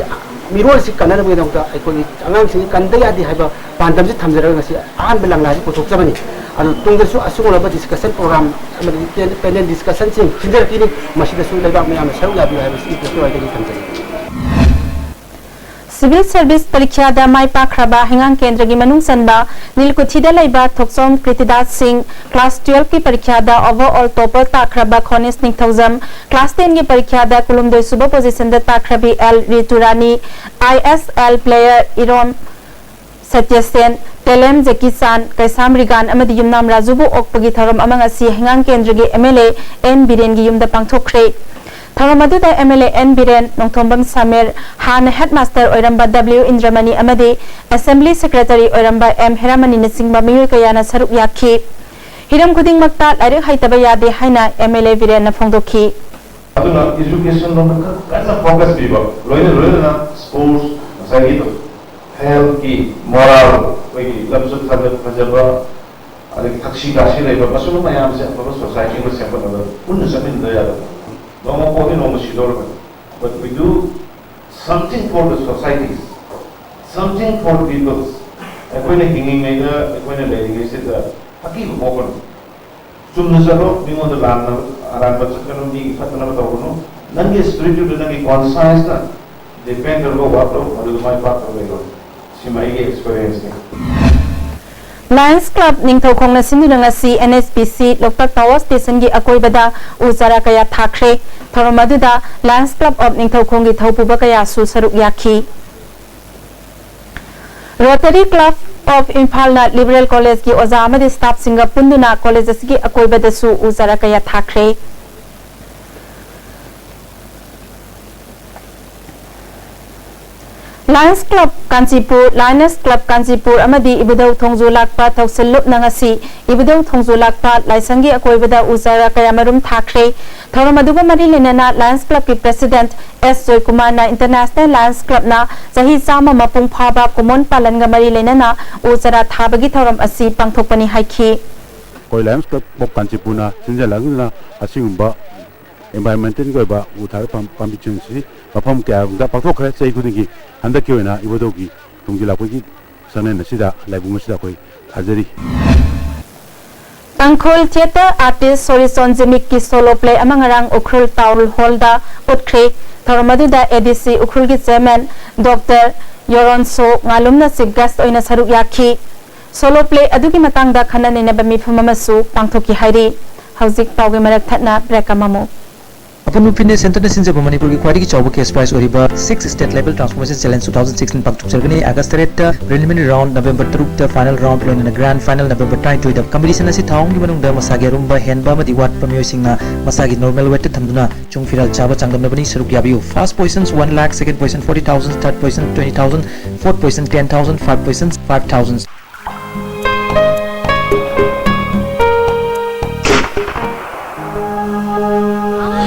ꯃꯤꯔꯣꯜꯁꯤ ꯀꯟꯅꯅꯕꯒꯤꯗꯃꯛꯇ ꯑꯩꯈꯣꯏꯒꯤ ꯑꯉꯥꯡꯁꯤꯡ ꯀꯟꯗ ꯌꯥꯗꯦ ꯍꯥꯏꯕ ꯄꯥꯟꯗꯝꯁꯤ ꯊꯝꯖꯔꯒ ꯉꯁꯤ ꯑꯍꯥꯟꯕ ꯂꯪꯂꯥꯁꯤ ꯄꯨꯊꯣꯛꯆꯕꯅꯤ꯫ ꯑꯗꯨ ꯇꯨꯡꯗꯁꯨ ꯑꯁꯤꯒꯨꯝꯂꯕ discussion program ꯑꯃꯗꯤ panel discussionꯁꯤꯡ ꯁꯤꯟꯖꯔꯛꯈꯤꯅꯤ꯫ ꯃꯁꯤꯗꯁꯨ ꯂꯩꯕꯥꯛ ꯃꯌꯥꯝꯅ ꯁꯔꯨꯛ ꯌꯥꯕꯤꯌꯨ ꯍꯥꯏꯕꯁꯤ UPFꯀꯤ ꯋꯥꯏꯗꯒꯤ ꯊꯝꯖꯔꯤ꯫ Civil Service ꯄꯔꯤꯈ꯭ꯌꯥꯗ ꯃꯥꯏ ꯄꯥꯛꯈ꯭ꯔꯕ ꯍꯩꯉꯥꯡ ꯀꯦꯟꯗ꯭ꯔꯒꯤ ꯃꯅꯨꯡ ꯆꯟꯕ ꯅꯤꯜꯀꯨꯊꯤꯗ ꯂꯩꯕ ꯊꯣꯛꯆꯣꯝ ꯀ꯭ꯔꯤꯇꯤꯗꯥꯁ ꯁꯤꯡ, class twelveꯀꯤ ꯄꯔꯤꯈ꯭ꯌꯥꯗ overall topper ꯇꯥꯈ꯭ꯔꯕ ꯈꯣꯅꯤꯁ ꯅꯤꯡꯊꯧꯖꯝ, class tenꯒꯤ ꯄꯔꯤꯈ꯭ꯌꯥꯗ ꯀꯨꯟꯍꯨꯝꯗꯣꯏ ꯁꯨꯕ positionꯗ ꯇꯥꯈ꯭ꯔꯕꯤ L ꯔꯤꯇꯨꯔꯥꯅꯤ, ISL player ꯏꯔꯣꯝ ꯁꯇ꯭ꯌꯁꯦꯟ, ꯇꯦꯂꯦꯝ ꯖꯦꯀꯤ ꯆꯥꯟ, ꯀꯩꯁꯥꯝ ꯔꯤꯒꯥꯟ ꯑꯃꯗꯤ ꯌꯨꯝꯅꯥꯝ ꯔꯥꯖꯨꯕꯨ ꯑꯣꯛꯄꯒꯤ ꯊꯧꯔꯝ ꯑꯃ ꯉꯁꯤ ꯍꯩꯉꯥꯡ ꯀꯦꯟꯗ꯭ꯔꯒꯤ MLA N ꯕꯤꯔꯦꯟꯒꯤ ꯌꯨꯝꯗ ꯄꯥꯡꯊꯣꯛꯈ꯭ꯔꯦ꯫ ꯊꯧꯔꯝ ꯑꯗꯨꯗ MLA N ꯕꯤꯔꯦꯟ, ꯅꯣꯡꯊꯣꯝꯕꯝ ꯁꯥꯃꯤꯔ, ꯍꯥꯟꯅ headmaster ꯑꯣꯏꯔꯝꯕ W ꯏꯟꯗ꯭ꯔꯃꯅꯤ ꯑꯃꯗꯤ Assembly Secretary ꯑꯣꯏꯔꯝꯕ M ꯍꯦꯔꯥꯃꯅꯤꯅꯆꯤꯡꯕ ꯃꯤꯑꯣꯏ ꯀꯌꯥꯅ ꯁꯔꯨꯛ ꯌꯥꯈꯤ꯫ ꯍꯤꯔꯝ ꯈꯨꯗꯤꯡꯃꯛꯇ ꯂꯥꯏꯔꯤꯛ ꯍꯩꯇꯕ ꯌꯥꯗꯦ ꯍꯥꯏꯅ MLA ꯕꯤꯔꯦꯟꯅ ꯐꯣꯡꯗꯣꯛꯈꯤ꯫ ꯑꯗꯨꯅ education ꯂꯣꯝꯗ ꯈꯔ ꯀꯟꯅ focus ꯄꯤꯕ, ꯂꯣꯏꯅ ꯂꯣꯏꯅꯅ sports, ꯉꯁꯥꯏꯒꯤ healthꯀꯤ, moral, ꯑꯩꯈꯣꯏꯒꯤ ꯂꯝꯆꯠ ꯁꯥꯖꯠ ꯐꯖꯕ, ꯑꯗꯒꯤ ꯊꯛꯁꯤ ꯈꯥꯁꯤ ꯂꯩꯕ, ꯃꯁꯤꯒꯨꯝꯕ ꯃꯌꯥꯝꯁꯦ ꯑꯐꯕ society ꯑꯃ ꯁꯦꯝꯒꯠꯅꯕ ꯄꯨꯟꯅ ꯆꯠꯃꯤꯟꯅꯗ ꯌꯥꯗꯕ꯫ ꯅꯣꯡꯃ ꯄꯣꯛꯅꯤ, ꯅꯣꯡꯃ ꯁꯤꯗꯧꯔꯕꯅꯤ꯫ But we do something for the society. Something for people. ꯑꯩꯈꯣꯏꯅ ꯍꯤꯡꯉꯤꯉꯩꯗ, ꯑꯩꯈꯣꯏꯅ ꯂꯩꯔꯤꯉꯩꯁꯤꯗ ꯑꯀꯤꯕ ꯄꯣꯛꯀꯅꯨ꯫ ꯆꯨꯝꯅ ꯆꯠꯂꯣ, ꯃꯤꯉꯣꯟꯗ ꯂꯥꯟꯅ ꯑꯔꯥꯟꯕ ꯆꯠꯀꯅꯨ, ꯃꯤꯒꯤ ꯐꯠꯇꯅꯕ ꯇꯧꯒꯅꯨ꯫ ꯅꯪꯒꯤ ꯁ꯭ꯄꯤꯔꯤꯠꯇꯨꯗ, ꯅꯪꯒꯤ ꯀꯣꯟꯁꯥꯏꯟꯁꯅ ꯗꯤꯄꯦꯟ ꯇꯧꯔꯒ ꯋꯥꯛ ꯇꯧ, ꯃꯗꯨꯗ ꯃꯥꯏ ꯄꯥꯛꯇꯕ ꯂꯩꯔꯣꯏ꯫ ꯁꯤ ꯃꯥꯏꯒꯤ ꯑꯦꯛꯁꯄꯤꯔꯤꯌꯦꯟꯁꯅꯤ꯫ ꯂꯥꯌꯟꯁ ꯀ꯭ꯂꯕ ꯅꯤꯡꯊꯧꯈꯣꯡꯅ ꯁꯤꯟꯗꯨꯅ ꯉꯁꯤ ꯑꯦꯟ ꯑꯦꯁ ꯄꯤ ꯁꯤ ꯂꯣꯛꯇꯥꯛ ꯇꯥꯋꯔ ꯁ꯭ꯇꯦꯁꯟꯒꯤ ꯑꯀꯣꯏꯕꯗ ꯎ ꯆꯥꯔꯥ ꯀꯌꯥ ꯊꯥꯈ꯭ꯔꯦ꯫ ꯊꯧꯔꯝ ꯑꯗꯨꯗ ꯂꯥꯌꯟꯁ ꯀ꯭ꯂꯕ ꯑꯣꯐ ꯅꯤꯡꯊꯧꯈꯣꯡꯒꯤ ꯊꯧꯄꯨꯕ ꯀꯌꯥꯁꯨ ꯁꯔꯨꯛ ꯌꯥꯈꯤ꯫ ꯔꯣꯇꯔꯤ ꯀ꯭ꯂꯕ ꯑꯣꯐ ꯏꯝꯐꯥꯜꯅ ꯂꯤꯕꯔꯦꯜ ꯀꯣꯂꯦꯖꯀꯤ ꯑꯣꯖꯥ ꯑꯃꯗꯤ ꯁ꯭ꯇꯥꯐꯁꯤꯡꯒ ꯄꯨꯟꯗꯨꯅ ꯀꯣꯂꯦꯖ ꯑꯁꯤꯒꯤ ꯑꯀꯣꯏꯕꯗꯁꯨ ꯎ ꯆꯥꯔꯥ ꯀꯌꯥ ꯊꯥꯈ꯭ꯔꯦ꯫ ꯂꯥꯌꯟꯁ ꯀ꯭ꯂꯕ ꯀꯥꯟꯆꯤꯄꯨꯔ, ꯂꯥꯌꯟꯁ ꯀ꯭ꯂꯕ ꯀꯥꯟꯆꯤꯄꯨꯔ ꯑꯃꯗꯤ ꯏꯕꯨꯙꯧ ꯊꯣꯡꯖꯨ ꯂꯥꯛꯄ ꯊꯧꯁꯤꯜ ꯂꯨꯞꯅ ꯉꯁꯤ ꯏꯕꯨꯙꯧ ꯊꯣꯡꯖꯨ ꯂꯥꯛꯄ ꯂꯥꯏꯁꯪꯒꯤ ꯑꯀꯣꯏꯕꯗ ꯎ ꯆꯥꯔꯥ ꯀꯌꯥꯃꯔꯨꯝ ꯊꯥꯈ꯭ꯔꯦ꯫ ꯊꯧꯔꯝ ꯑꯗꯨꯒ ꯃꯔꯤ ꯂꯩꯅꯅ ꯂꯥꯌꯟꯁ ꯀ꯭ꯂꯕꯀꯤ ꯄ꯭ꯔꯦꯁꯤꯗꯦꯟꯠ ꯑꯦꯁ ꯖꯣꯏꯀꯨꯃꯥꯔꯅ ꯏꯟꯇꯔꯅꯦꯁꯅꯦꯜ ꯂꯥꯌꯟꯁ ꯀ꯭ꯂꯕꯅ ꯆꯍꯤ ꯆꯥꯝꯃ ꯃꯄꯨꯡ ꯐꯥꯕ ꯀꯨꯃꯣꯟ ꯄꯥꯂꯟꯒ ꯃꯔꯤ ꯂꯩꯅꯅ ꯎ ꯆꯥꯔꯥ ꯊꯥꯕꯒꯤ ꯊꯧꯔꯝ ꯑꯁꯤ ꯄꯥꯡꯊꯣꯛꯄꯅꯤ ꯍꯥꯏꯈꯤ꯫ ꯑꯩꯈꯣꯏ ꯂꯥꯌꯟꯁ ꯀ꯭ꯂꯕ ꯑꯣꯐ ꯀꯥꯟꯆꯤꯄꯨꯔꯅ ꯁꯤꯟꯖꯜꯂꯛꯇꯨꯅ ꯑꯁꯤꯒꯨꯝꯕ ꯏꯟꯚꯥꯏꯔꯣꯟꯃꯦꯟꯇꯦꯜꯒꯤ ꯑꯣꯏꯕ ꯎ ꯊꯥꯕ ꯄꯥꯝ-, ꯄꯥꯝꯕꯤ ꯆꯤꯡꯁꯤ ꯃꯐꯝ ꯀꯌꯥꯗ ꯄꯥꯡꯊꯣꯛꯈ꯭ꯔꯦ꯫ ꯆꯍꯤ ꯈꯨꯗꯤꯡꯒꯤ, ꯍꯟꯗꯛꯀꯤ ꯑꯣꯏꯅ ꯏꯕꯨꯙꯧꯒꯤ ꯊꯣꯡꯖꯨ ꯂꯥꯛꯄꯒꯤ ꯆꯥꯛꯂꯦꯟ ꯑꯁꯤꯗ, ꯂꯥꯏꯕꯨꯡ ꯑꯁꯤꯗ ꯑꯩꯈꯣꯏ ꯊꯥꯖꯔꯤ꯫ ꯇꯥꯡꯈꯨꯜ ꯊꯤꯌꯦꯇꯔ ꯑꯥꯔꯇꯤꯁ ꯁꯣꯔꯤꯆꯣꯟ ꯖꯤꯃꯤꯛꯀꯤ ꯁꯣꯂꯣ ꯄ꯭ꯂꯦ ꯑꯃ ꯉꯔꯥꯡ ꯎꯈ꯭ꯔꯨꯜ ꯇꯥꯎꯟ ꯍꯣꯜꯗ ꯎꯠꯈ꯭ꯔꯦ꯫ ꯊꯧꯔꯝ ꯑꯗꯨꯗ ꯑꯦ ꯗꯤ ꯁꯤ ꯎꯈ꯭ꯔꯨꯜꯒꯤ ꯆꯤꯌꯔꯃꯦꯟ ꯗꯣꯛꯇꯔ ꯌꯣꯔꯣꯟꯁꯣ ꯉꯥꯂꯨꯝꯅ ꯆꯤꯐ ꯒꯦꯁ꯭ꯠ ꯑꯣꯏꯅ ꯁꯔꯨꯛ ꯌꯥꯈꯤ꯫ ꯁꯣꯂꯣ ꯄ꯭ꯂꯦ ꯑꯗꯨꯒꯤ ꯃꯇꯥꯡꯗ ꯈꯟꯅ ꯅꯩꯅꯕ ꯃꯤꯐꯝ ꯑꯃꯁꯨ ꯄꯥꯡꯊꯣꯛꯈꯤ ꯍꯥꯏꯔꯤ꯫ ꯍꯧꯖꯤꯛ ꯄꯥꯎꯒꯤ ꯃꯔꯛ ꯊꯠꯅ ꯕ꯭ꯔꯦꯛ ꯑꯃꯃꯨꯛ꯫ ꯑꯄꯨꯟꯕ ꯐꯤꯠꯅꯦꯁ ꯁꯦꯟꯇꯔꯅ ꯁꯤꯟꯖꯕ ꯃꯅꯤꯄꯨꯔꯒꯤ ꯈ꯭ꯋꯥꯏꯗꯒꯤ ꯆꯥꯎꯕ ꯀꯦꯁ ꯄ꯭ꯔꯥꯏꯖ ꯑꯣꯏꯔꯤꯕ Six State Level Transformation Challenge two thousand sixteen ꯄꯥꯡꯊꯣꯛꯆꯒꯅꯤ꯫ ꯑꯥꯒꯁ꯭ꯠ ꯇꯔꯦꯠꯇ ꯄ꯭ꯔꯤꯂꯤꯃꯤꯅꯔꯤ ꯔꯥꯎꯟꯗ, ꯅꯕꯦꯝꯕꯔ ꯇꯔꯨꯛꯇ ꯐꯥꯏꯅꯦꯜ ꯔꯥꯎꯟꯗ, ꯂꯣꯏꯅꯅ ꯒ꯭ꯔꯥꯟꯗ ꯐꯥꯏꯅꯦꯜ ꯅꯕꯦꯝꯕꯔ ꯇꯔꯥꯅꯤꯊꯣꯏꯗ꯫ ꯀꯝꯄꯤꯇꯤꯁꯟ ꯑꯁꯤ ꯊꯥ ꯑꯍꯨꯝꯒꯤ ꯃꯅꯨꯡꯗ ꯃꯁꯥꯒꯤ ꯑꯔꯨꯝꯕ ꯍꯦꯟꯕ ꯑꯃꯗꯤ ꯋꯥꯠꯄ ꯃꯤꯑꯣꯏꯁꯤꯡꯅ ꯃꯁꯥꯒꯤ ꯅꯣꯔꯃꯦꯜ ꯋꯦꯠꯇ ꯊꯝꯗꯨꯅ ꯆꯨꯡ ꯐꯤꯔꯥꯜ ꯆꯥꯕ ꯆꯥꯡꯗꯝꯅꯕꯅꯤ꯫ ꯁꯔꯨꯛ ꯌꯥꯕꯤꯌꯨ꯫ First position one lakh, second position forty thousand, third position twenty thousand, fourth position ten thousand, fifth position five thousand꯫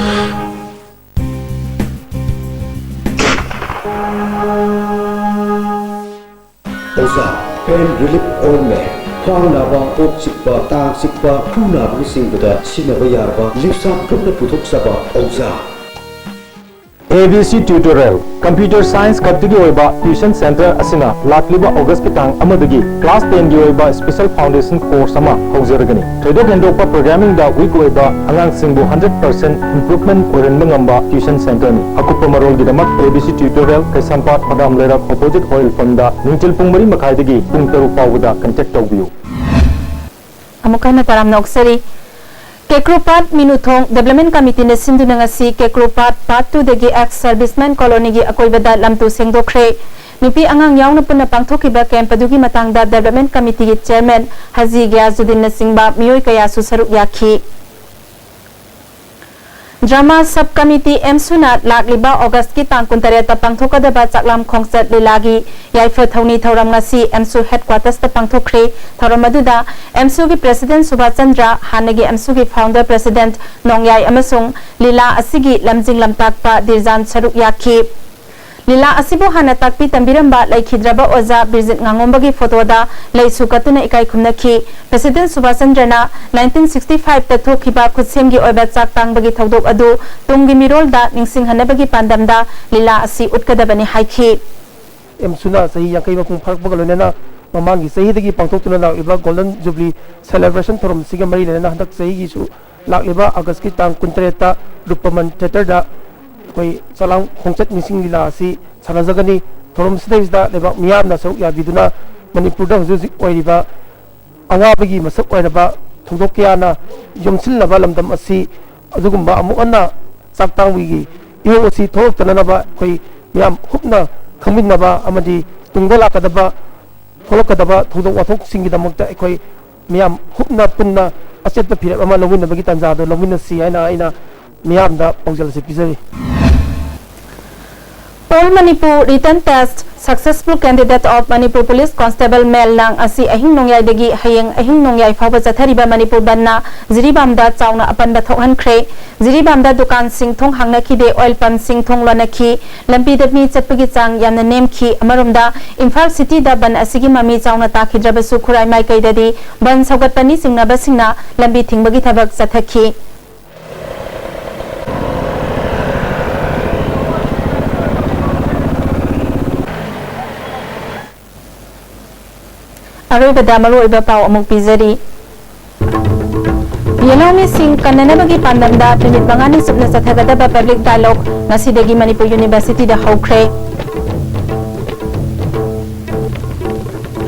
ꯑꯣꯖꯥ, pain relief ointment, ꯈ꯭ꯋꯥꯡ ꯅꯥꯕ, ꯀꯣꯛ ꯆꯤꯛꯄ, ꯇꯥꯡ ꯆꯤꯛꯄ, ꯈꯨ ꯅꯥꯕꯅꯆꯤꯡꯕꯗ ꯁꯤꯖꯤꯟꯅꯕ ꯌꯥꯔꯕ ꯂꯤꯞꯁꯥ ꯒ꯭ꯔꯨꯞꯅ ꯄꯨꯊꯣꯛꯆꯕ ꯑꯣꯖꯥ꯫ A B C Tutorial, Computer Science ꯈꯛꯇꯒꯤ ꯑꯣꯏꯕ tuition center ꯑꯁꯤꯅ ꯂꯥꯛꯂꯤꯕ August ꯀꯤ ꯇꯥꯡ ꯑꯃꯗꯒꯤ class ten ꯒꯤ ꯑꯣꯏꯕ special foundation course ꯑꯃ ꯍꯧꯖꯔꯒꯅꯤ꯫ ꯊꯣꯏꯗꯣꯛ ꯍꯦꯟꯗꯣꯛꯄ programming ꯗ weak ꯑꯣꯏꯕ ꯑꯉꯥꯡꯁꯤꯡꯕꯨ hundred percent improvement ꯑꯣꯏꯍꯟꯕ ꯉꯝꯕ tuition center ꯅꯤ꯫ ꯑꯀꯨꯞꯄ ꯃꯔꯣꯜꯒꯤꯗꯃꯛ A B C Tutorial, ꯀꯩꯁꯥꯝꯄꯥꯠ ꯐꯗꯥꯝ ꯂꯩꯔꯛ opposite oil pump ꯗ ꯅꯨꯡꯊꯤꯜ ꯄꯨꯡ ꯃꯔꯤ ꯃꯈꯥꯏꯗꯒꯤ ꯄꯨꯡ ꯇꯔꯨꯛ ꯐꯥꯎꯕꯗ contact ꯇꯧꯕꯤꯌꯨ꯫ ꯑꯃꯨꯛ ꯍꯟꯅ ꯇꯔꯥꯝꯅ ꯑꯣꯛꯆꯔꯤ꯫ ꯀꯦꯀ꯭ꯔꯨꯄꯥꯠ ꯃꯤꯅꯨꯊꯣꯡ Development Committee ꯅ ꯁꯤꯟꯗꯨꯅ ꯉꯁꯤ ꯀꯦꯀ꯭ꯔꯨꯄꯥꯠ Part two ꯗꯒꯤ Ex Serviceman Colony ꯒꯤ ꯑꯀꯣꯏꯕꯗ ꯂꯝꯇꯨ ꯁꯦꯡꯗꯣꯛꯈ꯭ꯔꯦ꯫ ꯅꯨꯄꯤ ꯑꯉꯥꯡ ꯌꯥꯎꯅ ꯄꯨꯟꯅ ꯄꯥꯡꯊꯣꯛꯈꯤꯕ camp ꯑꯗꯨꯒꯤ ꯃꯇꯥꯡꯗ Development Committee ꯒꯤ Chairman ꯍꯥꯖꯤ ꯒꯤꯌꯥꯖꯨꯗꯤꯟꯅꯆꯤꯡꯕ ꯃꯤꯑꯣꯏ ꯀꯌꯥꯁꯨ ꯁꯔꯨꯛ ꯌꯥꯈꯤ꯫ Drama Sub Committee ꯑꯦꯝꯁꯨꯅ ꯂꯥꯛꯂꯤꯕ August ꯀꯤ ꯇꯥꯡ ꯀꯨꯟꯇꯔꯦꯠꯇ ꯄꯥꯡꯊꯣꯛꯀꯗꯕ ꯆꯥꯛꯂꯥꯝ ꯈꯣꯡꯆꯠ ꯂꯤꯂꯥꯒꯤ ꯌꯥꯏꯐ ꯊꯧꯅꯤ ꯊꯧꯔꯝ ꯉꯁꯤ ꯑꯦꯝꯁꯨ Headquarters ꯇ ꯄꯥꯡꯊꯣꯛꯈ꯭ꯔꯦ꯫ ꯊꯧꯔꯝ ꯑꯗꯨꯗ ꯑꯦꯝꯁꯨꯒꯤ President ꯁꯨꯕꯥꯁ ꯆꯟꯗ꯭ꯔ, ꯍꯥꯟꯅꯒꯤ ꯑꯦꯝꯁꯨꯒꯤ Founder President ꯅꯣꯡꯌꯥꯏ ꯑꯃꯁꯨꯡ ꯂꯤꯂꯥ ꯑꯁꯤꯒꯤ ꯂꯝꯖꯤꯡ ꯂꯝꯇꯥꯛꯄ ꯗꯤꯔꯖꯥꯟ ꯁꯔꯨꯛ ꯌꯥꯈꯤ꯫ ꯂꯤꯂꯥ ꯑꯁꯤꯕꯨ ꯍꯥꯟꯅ ꯇꯥꯛꯄꯤ ꯇꯝꯕꯤꯔꯝꯕ ꯂꯩꯈꯤꯗ꯭ꯔꯕ ꯑꯣꯖꯥ ꯕꯤꯔꯖꯤꯠ ꯉꯥꯉꯣꯝꯕꯒꯤ photo ꯗ ꯂꯩꯁꯨ ꯀꯠꯇꯨꯅ ꯏꯀꯥꯏ ꯈꯨꯝꯅꯈꯤ꯫ President Subhas ꯆꯟꯗ꯭ꯔꯅ nineteen sixty five ꯇ ꯊꯣꯛꯈꯤꯕ ꯈꯨꯠꯁꯦꯝꯒꯤ ꯑꯣꯏꯕ ꯆꯥꯛ ꯇꯥꯡꯕꯒꯤ ꯊꯧꯗꯣꯛ ꯑꯗꯨ ꯇꯨꯡꯒꯤ ꯃꯤꯔꯣꯜꯗ ꯅꯤꯡꯁꯤꯡꯍꯟꯅꯕꯒꯤ ꯄꯥꯟꯗꯝꯗ ꯂꯤꯂꯥ ꯑꯁꯤ ꯎꯠꯀꯗꯕꯅꯤ ꯍꯥꯏꯈꯤ꯫ ꯑꯦꯝꯁꯨꯅ ꯆꯍꯤ ꯌꯥꯡꯈꯩ ꯃꯄꯨꯡ ꯐꯥꯔꯛꯄꯒ ꯂꯣꯏꯅꯅ ꯃꯃꯥꯡꯒꯤ ꯆꯍꯤꯗꯒꯤ ꯄꯥꯡꯊꯣꯛꯇꯨꯅ ꯂꯥꯛꯂꯤꯕ Golden Jubilee Celebration ꯊꯧꯔꯝꯁꯤꯒ ꯃꯔꯤ ꯂꯩꯅꯅ ꯍꯟꯗꯛ ꯆꯍꯤꯒꯤꯁꯨ ꯂꯥꯛꯂꯤꯕ August ꯀꯤ ꯇꯥꯡ ꯀꯨꯟꯇꯔꯦꯠꯇ ꯔꯨꯄꯃꯟ Theatre ꯗ ꯑꯩꯈꯣꯏ ꯆꯥꯛꯂꯥꯝ ꯈꯣꯡꯆꯠ ꯅꯤꯡꯁꯤꯡ ꯂꯤꯂꯥ ꯑꯁꯤ ꯁꯥꯟꯅꯖꯒꯅꯤ꯫ ꯊꯧꯔꯝꯁꯤꯗꯩꯁꯤꯗ ꯂꯩꯕꯥꯛ ꯃꯤꯌꯥꯝꯅ ꯁꯔꯨꯛ ꯌꯥꯕꯤꯗꯨꯅ ꯃꯅꯤꯄꯨꯔꯗ ꯍꯧꯖꯤꯛ ꯍꯧꯖꯤꯛ ꯑꯣꯏꯔꯤꯕ ꯑꯋꯥꯕꯒꯤ ꯃꯁꯛ ꯑꯣꯏꯔꯕ ꯊꯧꯗꯣꯛ ꯀꯌꯥꯅ ꯌꯣꯝꯁꯤꯜꯂꯕ ꯂꯝꯗꯝ ꯑꯁꯤ ꯑꯗꯨꯒꯨꯝꯕ ꯑꯃꯨꯛ ꯍꯟꯅ ꯆꯥꯛ ꯇꯥꯡꯕꯒꯤ ꯏꯍꯧ ꯑꯁꯤ ꯊꯣꯛꯂꯛꯇꯅꯅꯕ ꯑꯩꯈꯣꯏ ꯃꯤꯌꯥꯝ ꯍꯨꯞꯅ ꯈꯪꯃꯤꯟꯅꯕ ꯑꯃꯗꯤ ꯇꯨꯡꯗ ꯂꯥꯛꯀꯗꯕ, ꯊꯣꯛꯂꯛꯀꯗꯕ ꯊꯧꯗꯣꯛ ꯋꯥꯊꯣꯛꯁꯤꯡꯒꯤꯗꯃꯛꯇ ꯑꯩꯈꯣꯏ ꯃꯤꯌꯥꯝ ꯍꯨꯞꯅ ꯄꯨꯟꯅ ꯑꯆꯦꯠꯄ ꯐꯤꯔꯦꯞ ꯑꯃ ꯂꯧꯃꯤꯟꯅꯕꯒꯤ ꯇꯥꯟꯖꯥꯗꯣ ꯂꯧꯃꯤꯟꯅꯁꯤ ꯍꯥꯏꯅ ꯑꯩꯅ ꯃꯤꯌꯥꯝꯗ ꯄꯥꯎꯖꯦꯜ ꯑꯁꯤ ꯄꯤꯖꯔꯤ꯫ All Manipur Written Test Successful Candidate of Manipur Police Constable Male ꯂꯥꯡ ꯑꯁꯤ ꯑꯍꯤꯡ ꯅꯣꯡꯌꯥꯏꯗꯒꯤ ꯍꯌꯦꯡ ꯑꯍꯤꯡ ꯅꯣꯡꯌꯥꯏ ꯐꯥꯎꯕ ꯆꯠꯊꯔꯤꯕ ꯃꯅꯤꯄꯨꯔ ꯕꯟꯅ ꯖꯤꯔꯤꯕꯥꯝꯗ ꯆꯥꯎꯅ ꯑꯄꯟꯕ ꯊꯣꯛꯍꯟꯈ꯭ꯔꯦ꯫ ꯖꯤꯔꯤꯕꯥꯝꯗ ꯗꯨꯀꯥꯟꯁꯤꯡ ꯊꯣꯡ ꯍꯥꯡꯅꯈꯤꯗꯦ, oil pump ꯁꯤꯡ ꯊꯣꯡ ꯂꯣꯟꯅꯈꯤ꯫ ꯂꯝꯕꯤꯗ ꯃꯤ ꯆꯠꯄꯒꯤ ꯆꯥꯡ ꯌꯥꯝꯅ ꯅꯦꯝꯈꯤ꯫ ꯑꯃꯔꯣꯝꯗ, ꯏꯝꯐꯥꯜ ꯁꯤꯇꯤꯗ ꯕꯟ ꯑꯁꯤꯒꯤ ꯃꯃꯤ ꯆꯥꯎꯅ ꯇꯥꯈꯤꯗ꯭ꯔꯕꯁꯨ, ꯈꯨꯔꯥꯏ ꯃꯥꯏꯀꯩꯗꯗꯤ ꯕꯟ ꯁꯧꯒꯠꯄꯅꯤ ꯆꯤꯡꯅꯕꯁꯤꯡꯅ ꯂꯝꯕꯤ ꯊꯤꯡꯕꯒꯤ ꯊꯕꯛ ꯆꯠꯊꯈꯤ꯫ ꯑꯔꯣꯏꯕꯗ ꯃꯔꯨꯑꯣꯏꯕ ꯄꯥꯎ ꯑꯃꯨꯛ ꯄꯤꯖꯔꯤ꯫ ꯌꯦꯜꯍꯧꯃꯤꯁꯤꯡ ꯀꯟꯅꯅꯕꯒꯤ ꯄꯥꯟꯗꯝꯗ ꯅꯨꯃꯤꯠ ꯃꯉꯥꯅꯤ ꯆꯨꯞꯅ ꯆꯠꯊꯒꯗꯕ public dialogue ꯉꯁꯤꯗꯒꯤ ꯃꯅꯤꯄꯨꯔ University ꯗ ꯍꯧꯈ꯭ꯔꯦ꯫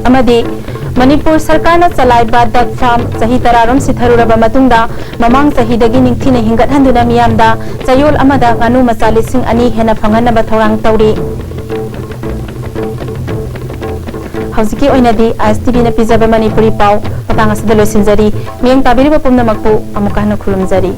ꯑꯃꯗꯤ ꯃꯅꯤꯄꯨꯔ ꯁꯔꯀꯥꯔꯅ ꯆꯂꯥꯏꯕ duck farm ꯆꯍꯤ ꯇꯔꯥꯔꯣꯝ ꯁꯤꯊꯔꯨꯔꯕ ꯃꯇꯨꯡꯗ ꯃꯃꯥꯡ ꯆꯍꯤꯗꯒꯤ ꯅꯤꯡꯊꯤꯅ ꯍꯤꯡꯒꯠꯍꯟꯗꯨꯅ ꯃꯤꯌꯥꯝꯗ ꯆꯌꯣꯜ ꯑꯃꯗ ꯉꯥꯅꯨ ꯃꯆꯥ ꯂꯤꯁꯤꯡ ꯑꯅꯤ ꯍꯦꯟꯅ ꯐꯪꯍꯟꯅꯕ ꯊꯧꯔꯥꯡ ꯇꯧꯔꯤ꯫ ꯍꯧꯖꯤꯛꯀꯤ ꯑꯣꯏꯅꯗꯤ ISTV ꯅ ꯄꯤꯖꯕ ꯃꯅꯤꯄꯨꯔꯤ ꯄꯥꯎ ꯃꯇꯥꯡ ꯑꯁꯤꯗ ꯂꯣꯏꯁꯤꯟꯖꯔꯤ꯫ ꯃꯤꯠꯌꯦꯡ ꯇꯥꯕꯤꯔꯤꯕ ꯄꯨꯝꯅꯃꯛꯄꯨ ꯑꯃꯨꯛꯀ ꯍꯟꯅ ꯈꯨꯔꯨꯝꯖꯔꯤ꯫